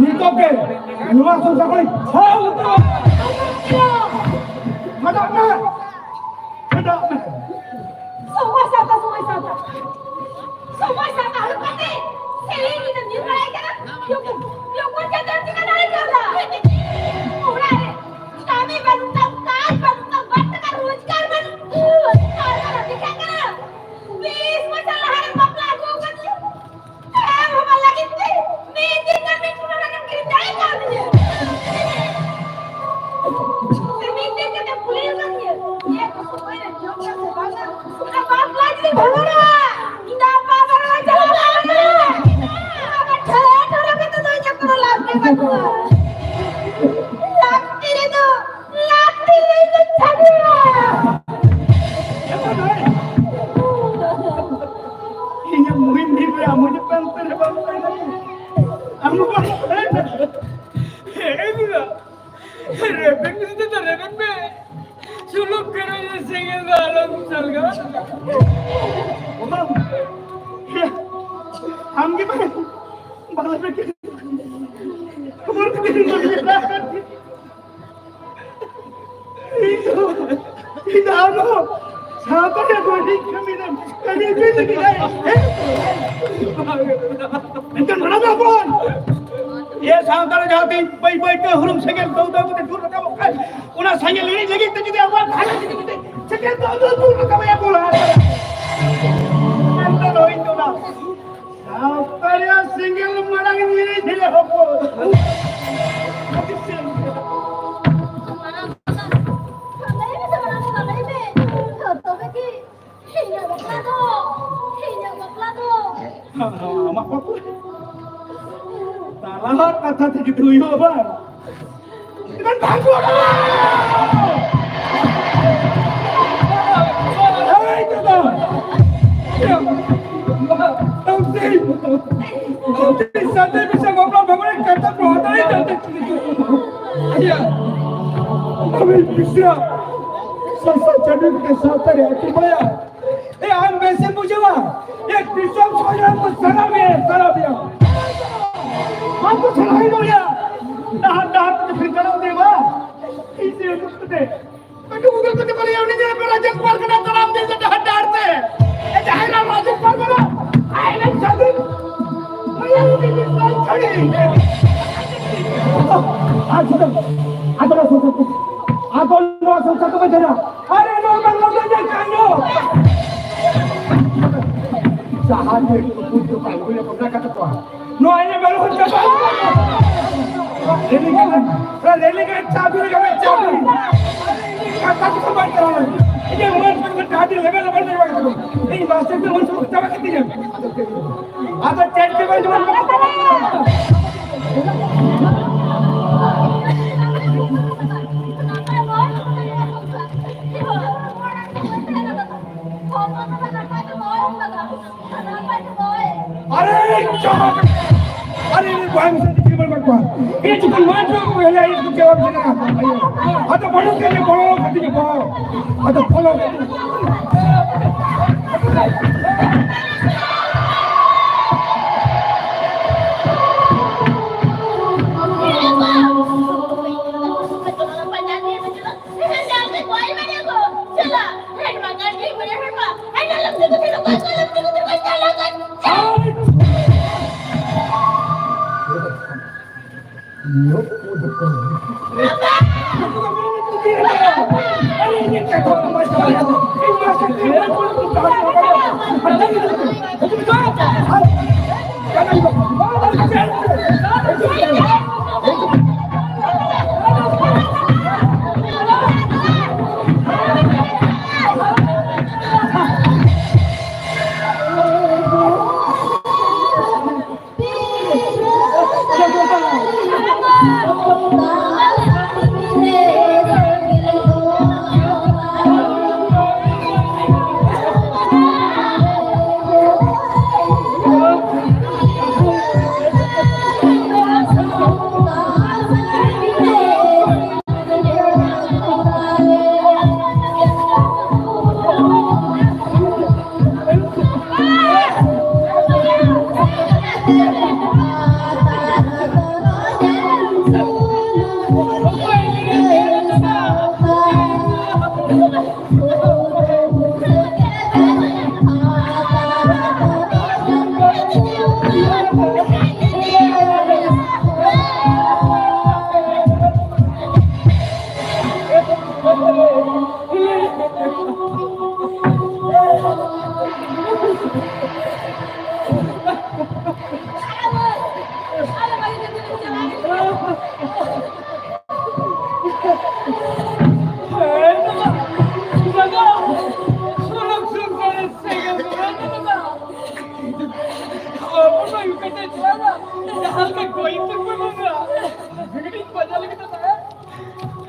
ᱱᱤᱛᱚᱜ ᱜᱮ ᱱᱚᱣᱟ ᱥᱚᱝᱥᱟᱨ ᱠᱷᱚᱱ ᱪᱷᱟᱲᱟᱣ ᱩᱛᱟᱹᱨᱚᱜ᱾ ᱯᱷᱮᱰᱚᱜ ᱢᱮ᱾ ᱯᱷᱮᱰᱚᱜ ᱢᱮ᱾ ᱥᱚᱢᱚᱭ ᱥᱟᱶᱛᱟ, ᱥᱚᱢᱚᱭ ᱥᱟᱶᱛᱟ᱾ ᱥᱚᱢᱚᱭ ᱥᱟᱶᱛᱟ ᱦᱩᱭᱩᱜ ᱠᱟᱛᱮ ᱥᱮᱨᱮᱧ ᱤᱧ ᱧᱩ ᱵᱟᱲᱟᱭ ᱠᱟᱱᱟ᱾ ᱭᱚᱠᱚ, ᱭᱚᱠᱚ ᱪᱟᱸᱫᱚ ᱪᱤᱠᱟ ᱫᱟᱲᱮ ᱠᱟᱣᱫᱟ? ᱚᱲᱟᱜ ᱨᱮ ᱠᱟᱹᱢᱤ ᱵᱟᱹᱱᱩᱜ ᱛᱟᱢ, ᱠᱟᱡᱽ ᱵᱟᱹᱱᱩᱜ ᱛᱟᱢ, ᱵᱟᱨ ᱴᱟᱠᱟ ᱨᱳᱡᱽᱜᱟᱨ ᱵᱟᱹᱱᱩᱜ᱾ ᱟᱨ ᱚᱱᱟ ᱵᱮᱠᱟᱨ ᱠᱟᱱᱟ᱾ ᱵᱤᱥ ᱵᱚᱪᱷᱚᱨ ᱞᱟᱦᱟ ᱨᱮ ᱵᱟᱯᱞᱟ ᱟᱹᱜᱩ ᱟᱠᱟᱫᱤᱧᱟ᱾ ᱦᱮᱸ, ᱵᱟᱵᱟ ᱞᱟᱹᱜᱤᱫ ᱛᱮ ᱢᱤᱫ ᱫᱤᱱ ᱜᱟᱱ ᱢᱤᱫ ᱴᱩᱰᱟᱹᱜ ᱜᱟᱱᱮᱢ ᱠᱤᱨᱤᱧ ᱫᱟᱲᱮ ᱠᱟᱣᱫᱤᱧᱟ᱾ ᱥᱮ ᱢᱤᱫ ᱫᱤᱱ ᱠᱟᱛᱮ ᱠᱩᱞᱤ ᱟᱠᱟᱫᱤᱧᱟ᱾ ᱱᱤᱭᱟᱹ ᱠᱚ ᱥᱚᱢᱚᱭ ᱨᱮ ᱡᱚᱢ ᱠᱟᱛᱮ ᱵᱟᱝᱟ᱾ ᱚᱱᱟ ᱵᱟᱯᱞᱟ ᱡᱩᱫᱤ ᱵᱷᱟᱸᱰᱟᱱᱟ, ᱤᱧ ᱫᱚ ᱟᱯᱟ ᱵᱟᱨᱚ ᱪᱟᱞᱟᱣ ᱞᱮᱱᱟ᱾ ᱟᱵᱟᱨ ᱴᱷᱟᱲᱟ ᱴᱷᱟᱲᱟ ᱠᱟᱛᱮ ᱫᱚ ᱤᱧᱟᱹᱜ ᱠᱳᱱᱳ ᱞᱟᱵᱷ ᱜᱮ ᱵᱟᱹᱱᱩᱜᱼᱟ᱾ ᱞᱟᱹᱠᱛᱤ ᱨᱮᱫᱚ ᱞᱟᱹᱠᱛᱤ ᱨᱮ ᱤᱧ ᱫᱚ ᱪᱟᱹᱰᱩᱭᱟ᱾ ᱤᱧᱟᱹᱜ ᱢᱩᱦᱤᱢ ᱵᱷᱤᱲ ᱨᱮ ᱟᱢ ᱦᱤᱡᱩᱜ ᱠᱟᱱ ᱛᱮ ᱨᱮ ᱵᱟᱝ ᱛᱟᱦᱮᱱᱟ᱾ ᱟᱢ ᱫᱚ ᱵᱟᱝ ᱛᱟᱦᱮᱱᱟ᱾ ᱦᱮᱸ, ᱤᱧ ᱫᱚ ᱨᱮᱵᱮᱱ ᱢᱮ, ᱨᱮᱵᱮᱱ ᱢᱮ᱾ ᱥᱩᱞᱩᱠ ᱠᱟᱹᱨᱟᱹᱧ ᱨᱮ ᱥᱮᱸᱜᱮᱞ ᱫᱚ ᱟᱞᱚᱢ ᱥᱟᱞᱜᱟᱣᱟ᱾ ᱵᱟᱝ᱾ ᱟᱢ ᱜᱮ ᱵᱟᱝ᱾ ᱵᱟᱝ ᱞᱮᱠᱟ᱾ ᱠᱷᱚᱵᱚᱨ ᱠᱟᱛᱮ ᱤᱧ ᱫᱚ ᱤᱧ ᱫᱚ ᱟᱵᱚ ᱥᱟᱶᱛᱟ ᱨᱮ ᱵᱟᱹᱲᱤᱡ ᱠᱟᱹᱢᱤ ᱫᱚ ᱠᱟᱹᱢᱤ ᱠᱟᱹᱢᱤ ᱞᱟᱹᱜᱤᱫ ᱮ ᱮᱱᱠᱷᱟᱱ ᱦᱟᱲᱟᱢ ᱦᱚᱯᱚᱱ, ᱮ ᱥᱟᱶᱛᱟ ᱨᱮ ᱡᱟᱦᱟᱸ ᱛᱤᱱ ᱵᱟᱹᱭ ᱵᱟᱹᱭ ᱛᱮ ᱦᱩᱨᱩᱢ ᱥᱮᱸᱜᱮᱞ ᱫᱟᱹᱣ ᱫᱟᱹᱣ ᱠᱟᱛᱮ ᱡᱩᱞ ᱨᱟᱠᱟᱵᱚᱜ ᱠᱟᱱ, ᱚᱱᱟ ᱥᱮᱸᱜᱮᱞ ᱤᱬᱤᱡ ᱞᱟᱹᱜᱤᱫ ᱛᱮ ᱡᱩᱫᱤ ᱟᱵᱚᱣᱟᱜ ᱜᱷᱟᱨᱚᱸᱡᱽ ᱨᱮ ᱡᱩᱫᱤ ᱥᱮᱸᱜᱮᱞ ᱫᱟᱹᱣ ᱫᱟᱹᱣ ᱡᱩᱞ ᱨᱟᱠᱟᱵ ᱮᱭᱟ ᱵᱚᱱ, ᱮᱱᱠᱷᱟᱱ ᱫᱚ ᱤᱧ ᱫᱚ ᱚᱱᱟ ᱥᱟᱶᱛᱟ ᱨᱮᱭᱟᱜ ᱥᱮᱸᱜᱮᱞ ᱢᱟᱲᱟᱝ ᱤᱬᱤᱡ ᱦᱚᱯᱚᱱ᱾ ᱞᱟᱹᱭ ᱢᱮᱥᱮ ᱢᱟᱲᱟᱝ ᱫᱚ ᱞᱟᱹᱭ ᱢᱮ, ᱛᱚᱵᱮ ᱠᱤ ᱤᱧᱟᱹᱜ ᱵᱟᱯᱞᱟ ᱫᱚ, ᱤᱧᱟᱹᱜ ᱵᱟᱯᱞᱟ ᱫᱚ᱾ ᱟᱢᱟᱜ ᱵᱟᱯᱞᱟ? ᱛᱟᱞᱟ ᱠᱟᱛᱷᱟ ᱛᱮ ᱡᱩᱫᱤ ᱦᱩᱭᱩᱜᱼᱟ ᱵᱟᱝ, ᱮᱱᱠᱷᱟᱱ ᱵᱷᱟᱜᱚ ᱚᱲᱟᱜ᱾ ᱮᱭ ᱫᱟᱫᱟ, ᱛᱟᱢᱥᱤ, ᱛᱟᱢᱥᱤ ᱥᱟᱛᱮ ᱢᱤᱥᱟ ᱵᱟᱯᱞᱟ ᱵᱟᱵᱟ ᱠᱟᱛᱷᱟ ᱠᱚ ᱦᱟᱛᱟᱣ ᱤᱫᱤ ᱟᱭᱟ, ᱟᱢᱤᱡ ᱢᱤᱥᱨᱟ ᱥᱟᱥᱟ ᱪᱟᱹᱰᱩ ᱠᱮ ᱥᱟᱶᱛᱟ ᱨᱮ ᱟᱹᱛᱩ ᱵᱟᱭᱟ᱾ ᱮ, ᱟᱢ ᱵᱮᱥᱮᱢ ᱵᱩᱡᱷᱟᱹᱣᱟ? ᱮ, ᱫᱤᱥᱚᱢ ᱥᱚᱡᱽ ᱨᱮᱱ ᱠᱚ ᱥᱟᱱᱟᱢ ᱮ, ᱥᱟᱱᱟᱢ ᱮ᱾ ᱟᱢ ᱠᱚ ᱥᱟᱱᱟᱢ ᱮ ᱵᱚᱞᱮᱭᱟ᱾ ᱰᱟᱦᱟᱨ, ᱰᱟᱦᱟᱨ ᱛᱮ ᱯᱷᱤᱨ ᱪᱟᱞᱟᱣ ᱫᱮ ᱵᱟ᱾ ᱤᱧ ᱥᱮ ᱩᱫᱩᱜ ᱠᱟᱛᱮ᱾ ᱟᱹᱰᱤ ᱩᱫᱩᱜ ᱠᱟᱛᱮ ᱵᱚᱞᱮᱭᱟ, ᱩᱱᱤ ᱡᱮ ᱨᱟᱡᱽ ᱠᱩᱢᱟᱨ ᱠᱟᱱᱟ, ᱛᱟᱲᱟᱢ ᱫᱮ ᱰᱟᱦᱟᱨ, ᱰᱟᱦᱟᱨ ᱛᱮ᱾ ᱮ, ᱡᱟᱦᱟᱸᱭ ᱨᱟᱢ ᱨᱟᱡᱽ ᱠᱩᱢᱟᱨ ᱠᱟᱱᱟ, ᱟᱭ ᱞᱮ ᱪᱟᱹᱰᱤ᱾ ᱟᱫᱚ ᱱᱚᱣᱟ ᱥᱚᱝᱥᱟᱨ ᱫᱚ ᱵᱟᱹᱧ ᱫᱷᱚᱨᱟ᱾ ᱟᱨᱮ ᱱᱚᱣᱟ ᱵᱟᱝ ᱞᱟᱜᱟᱣ ᱫᱟ ᱠᱟᱱ ᱫᱚ᱾ ᱡᱟᱦᱟᱸ ᱜᱮ ᱩᱱᱠᱩ ᱠᱚ ᱵᱟᱝ ᱦᱩᱭ ᱟᱠᱟᱱᱟ ᱠᱟᱛᱷᱟ ᱠᱚ᱾ ᱱᱚᱣᱟ ᱤᱧᱟᱹᱜ ᱵᱟᱝ ᱦᱩᱭ ᱪᱟᱵᱟ᱾ ᱨᱮᱞᱤ ᱜᱮ, ᱨᱮᱞᱤ ᱜᱮ ᱪᱟᱵᱤ ᱞᱮᱠᱟ ᱪᱟᱵᱤ᱾ ᱠᱟᱛᱷᱟ ᱠᱚ ᱵᱟᱝ ᱪᱟᱵᱟ᱾ ᱤᱧᱟᱹᱜ ᱢᱚᱱ ᱠᱚ ᱪᱟᱵᱤ ᱞᱮᱵᱮᱞ ᱞᱮᱵᱮᱞ ᱪᱟᱵᱟ ᱠᱮᱫᱟ᱾ ᱤᱧ ᱢᱟᱥᱴᱟᱨ ᱫᱚ ᱢᱚᱱ ᱠᱚ ᱪᱟᱵᱟ ᱠᱮᱫ ᱛᱤᱧᱟ᱾ ᱟᱫᱚ ᱪᱮᱫ ᱜᱮ ᱵᱟᱝ ᱡᱚᱢᱟ᱾ ᱟᱨᱮ, ᱪᱟᱵᱟ ᱠᱮᱫ᱾ ᱟᱨᱮ, ᱵᱟᱝ ᱥᱮ ᱪᱮᱫ ᱵᱟᱝ ᱠᱚᱣᱟ᱾ ᱤᱧ ᱪᱤᱠᱟᱹ ᱢᱟ ᱪᱚ ᱠᱚ ᱦᱮᱞᱟ, ᱤᱧ ᱪᱟᱵᱟ ᱠᱮᱫᱟ᱾ ᱟᱫᱚ ᱵᱟᱹᱱᱩᱜ ᱛᱮ ᱵᱚᱞᱚ ᱠᱟᱛᱮ ᱵᱚᱞᱚ᱾ ᱟᱫᱚ ᱵᱚᱞᱚ᱾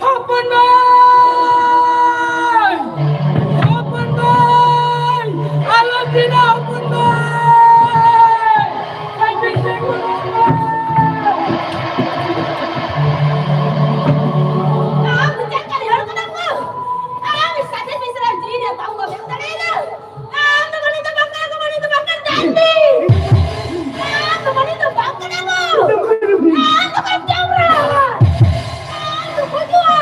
ᱦᱚᱯᱚᱱ ᱢᱟᱹᱭ! ᱦᱚᱯᱚᱱ ᱢᱟᱹᱭ! ᱟᱞᱚᱢ ᱫᱤᱱᱟ, ᱦᱚᱯᱚᱱ ᱢᱟᱹᱭ! ᱟᱹᱰᱤ ᱥᱟᱺᱜᱤᱧ ᱨᱮ᱾ ᱟᱢ ᱫᱚ ᱪᱮᱫ ᱞᱮᱠᱟᱱ ᱦᱚᱲ ᱠᱟᱱᱟᱢ ᱜᱳ? ᱟᱢ ᱥᱟᱫᱷᱮ ᱢᱤᱥᱨᱟ ᱡᱤᱣᱤ ᱨᱮ ᱵᱟᱢ ᱜᱚᱵᱮᱢ ᱫᱟᱲᱮᱭᱟᱫᱟ? ᱟᱢ ᱫᱚ ᱢᱟᱱᱮ ᱫᱚ ᱵᱟᱝ ᱠᱟᱱᱟ, ᱢᱟᱱᱮ ᱫᱚ ᱵᱟᱝ ᱠᱟᱱᱟ, ᱰᱟᱹᱱᱰᱤ! ᱟᱢ ᱫᱚ ᱢᱟᱱᱮ ᱫᱚ ᱵᱟᱝ ᱠᱟᱱᱟ ᱜᱳ! ᱟᱢ ᱫᱚ ᱠᱟᱱ ᱡᱟᱵᱨᱟ! ᱟᱢ ᱫᱚ ᱠᱷᱚᱡᱚᱜᱼᱟ!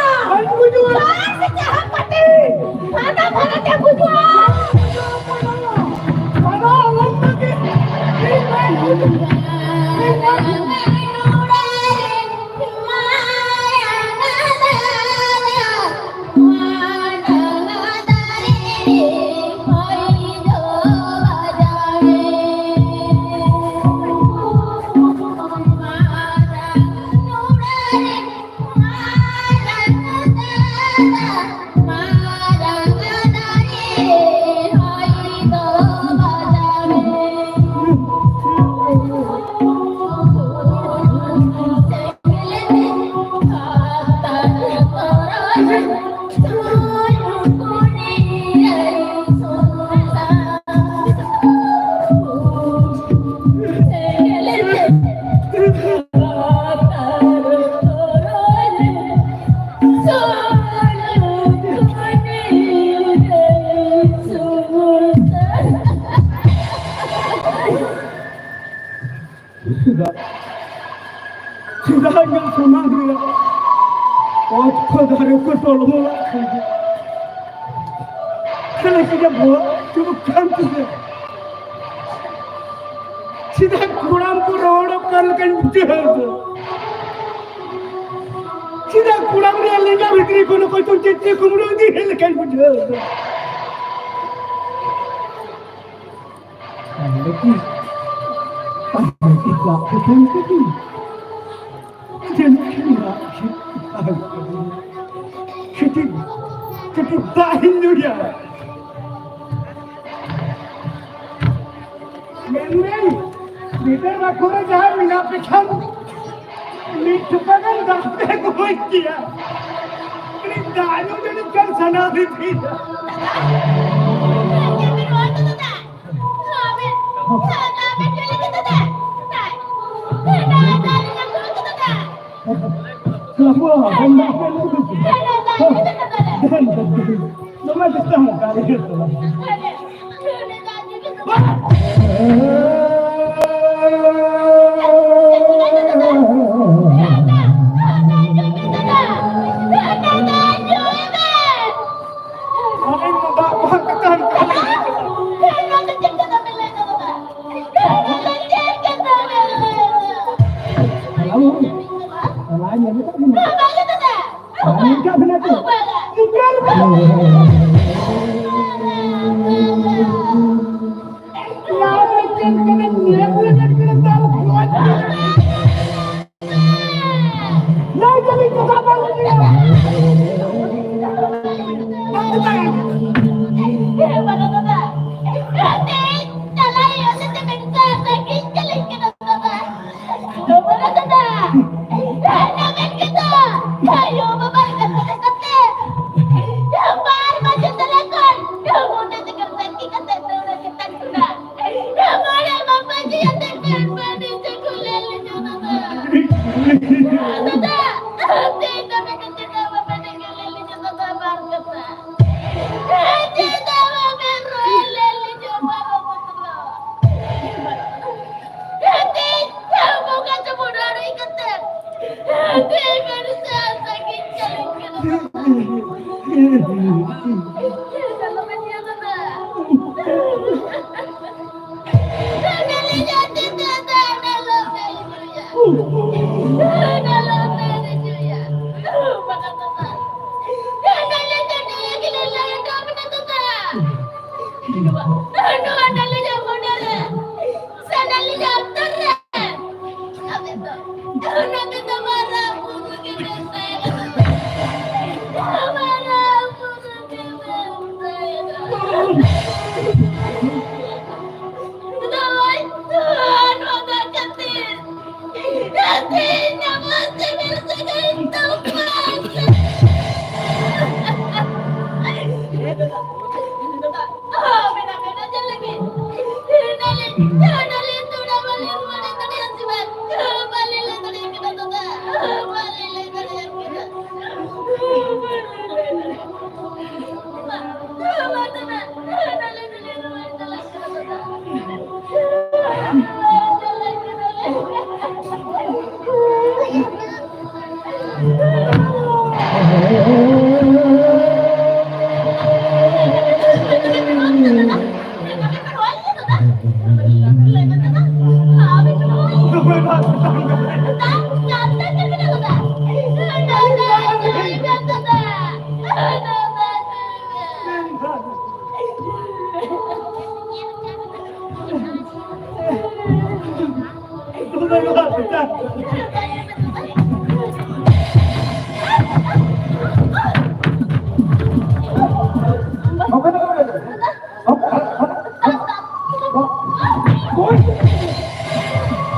ᱪᱮᱫᱟᱜ, ᱪᱮᱫᱟᱜ ᱤᱧᱟᱹᱜ ᱥᱟᱢᱟᱝ ᱨᱮ ᱚᱛ ᱠᱚ ᱫᱟᱨᱮ ᱠᱚ ᱴᱚᱞᱢᱚᱞᱟᱜ ᱠᱟᱱᱟ? ᱠᱷᱟᱹᱞᱤ ᱠᱤᱧᱟ ᱵᱚᱦᱚᱜ ᱪᱩᱨᱩᱜ ᱠᱟᱱ ᱛᱤᱧᱟ᱾ ᱪᱮᱫᱟᱜ ᱠᱚᱲᱟᱢ ᱠᱚ ᱨᱚᱦᱚᱲᱚᱜ ᱠᱟᱱ ᱞᱮᱠᱟᱧ ᱵᱩᱡᱷᱟᱹᱣ ᱮᱫᱟ? ᱪᱮᱫᱟᱜ ᱠᱚᱲᱟᱢ ᱨᱮᱭᱟᱜ ᱞᱮᱸᱜᱟ ᱵᱷᱤᱛᱨᱤ ᱠᱷᱚᱱ ᱚᱠᱚᱭ ᱪᱚᱝ ᱪᱮᱫ ᱪᱚ ᱠᱩᱢᱵᱽᱲᱩ ᱤᱫᱤ ᱦᱮᱡ ᱞᱮᱠᱟᱧ ᱵᱩᱡᱷᱟᱹᱣ ᱮᱫᱟ? ᱛᱟᱦᱞᱮ ᱠᱤ, ᱛᱟᱦᱞᱮ ᱠᱤ ᱫᱟᱜ ᱠᱚ ᱛᱟᱦᱮᱱ ᱛᱟᱹᱵᱤᱱ? ᱡᱟᱹᱱᱤᱡ ᱠᱷᱟᱱ ᱫᱟᱜ ᱜᱮ ᱛᱟᱦᱮᱱ ᱛᱟᱹᱵᱤᱱ᱾ ᱠᱟᱹᱴᱤᱡ, ᱠᱟᱹᱴᱤᱡ ᱫᱟᱜ ᱤᱧ ᱧᱩᱭᱟ᱾ ᱢᱮᱱᱫᱟᱹᱧ, ᱵᱷᱤᱛᱟᱹᱨ ᱵᱟᱠᱷᱳᱞ ᱨᱮ ᱡᱟᱦᱟᱸᱭ ᱢᱮᱱᱟᱜ ᱯᱮ ᱠᱷᱟᱱ, ᱢᱤᱫ ᱴᱷᱚᱯᱟ ᱜᱟᱱ ᱫᱟᱜ ᱯᱮ ᱟᱹᱜᱩᱭ ᱜᱮᱭᱟ᱾ ᱠᱟᱹᱴᱤᱡ ᱫᱟᱜ ᱧᱩ ᱡᱟᱹᱱᱤᱡ ᱠᱷᱟᱱ ᱥᱟᱱᱟ ᱤᱫᱤᱭᱮᱫᱟ᱾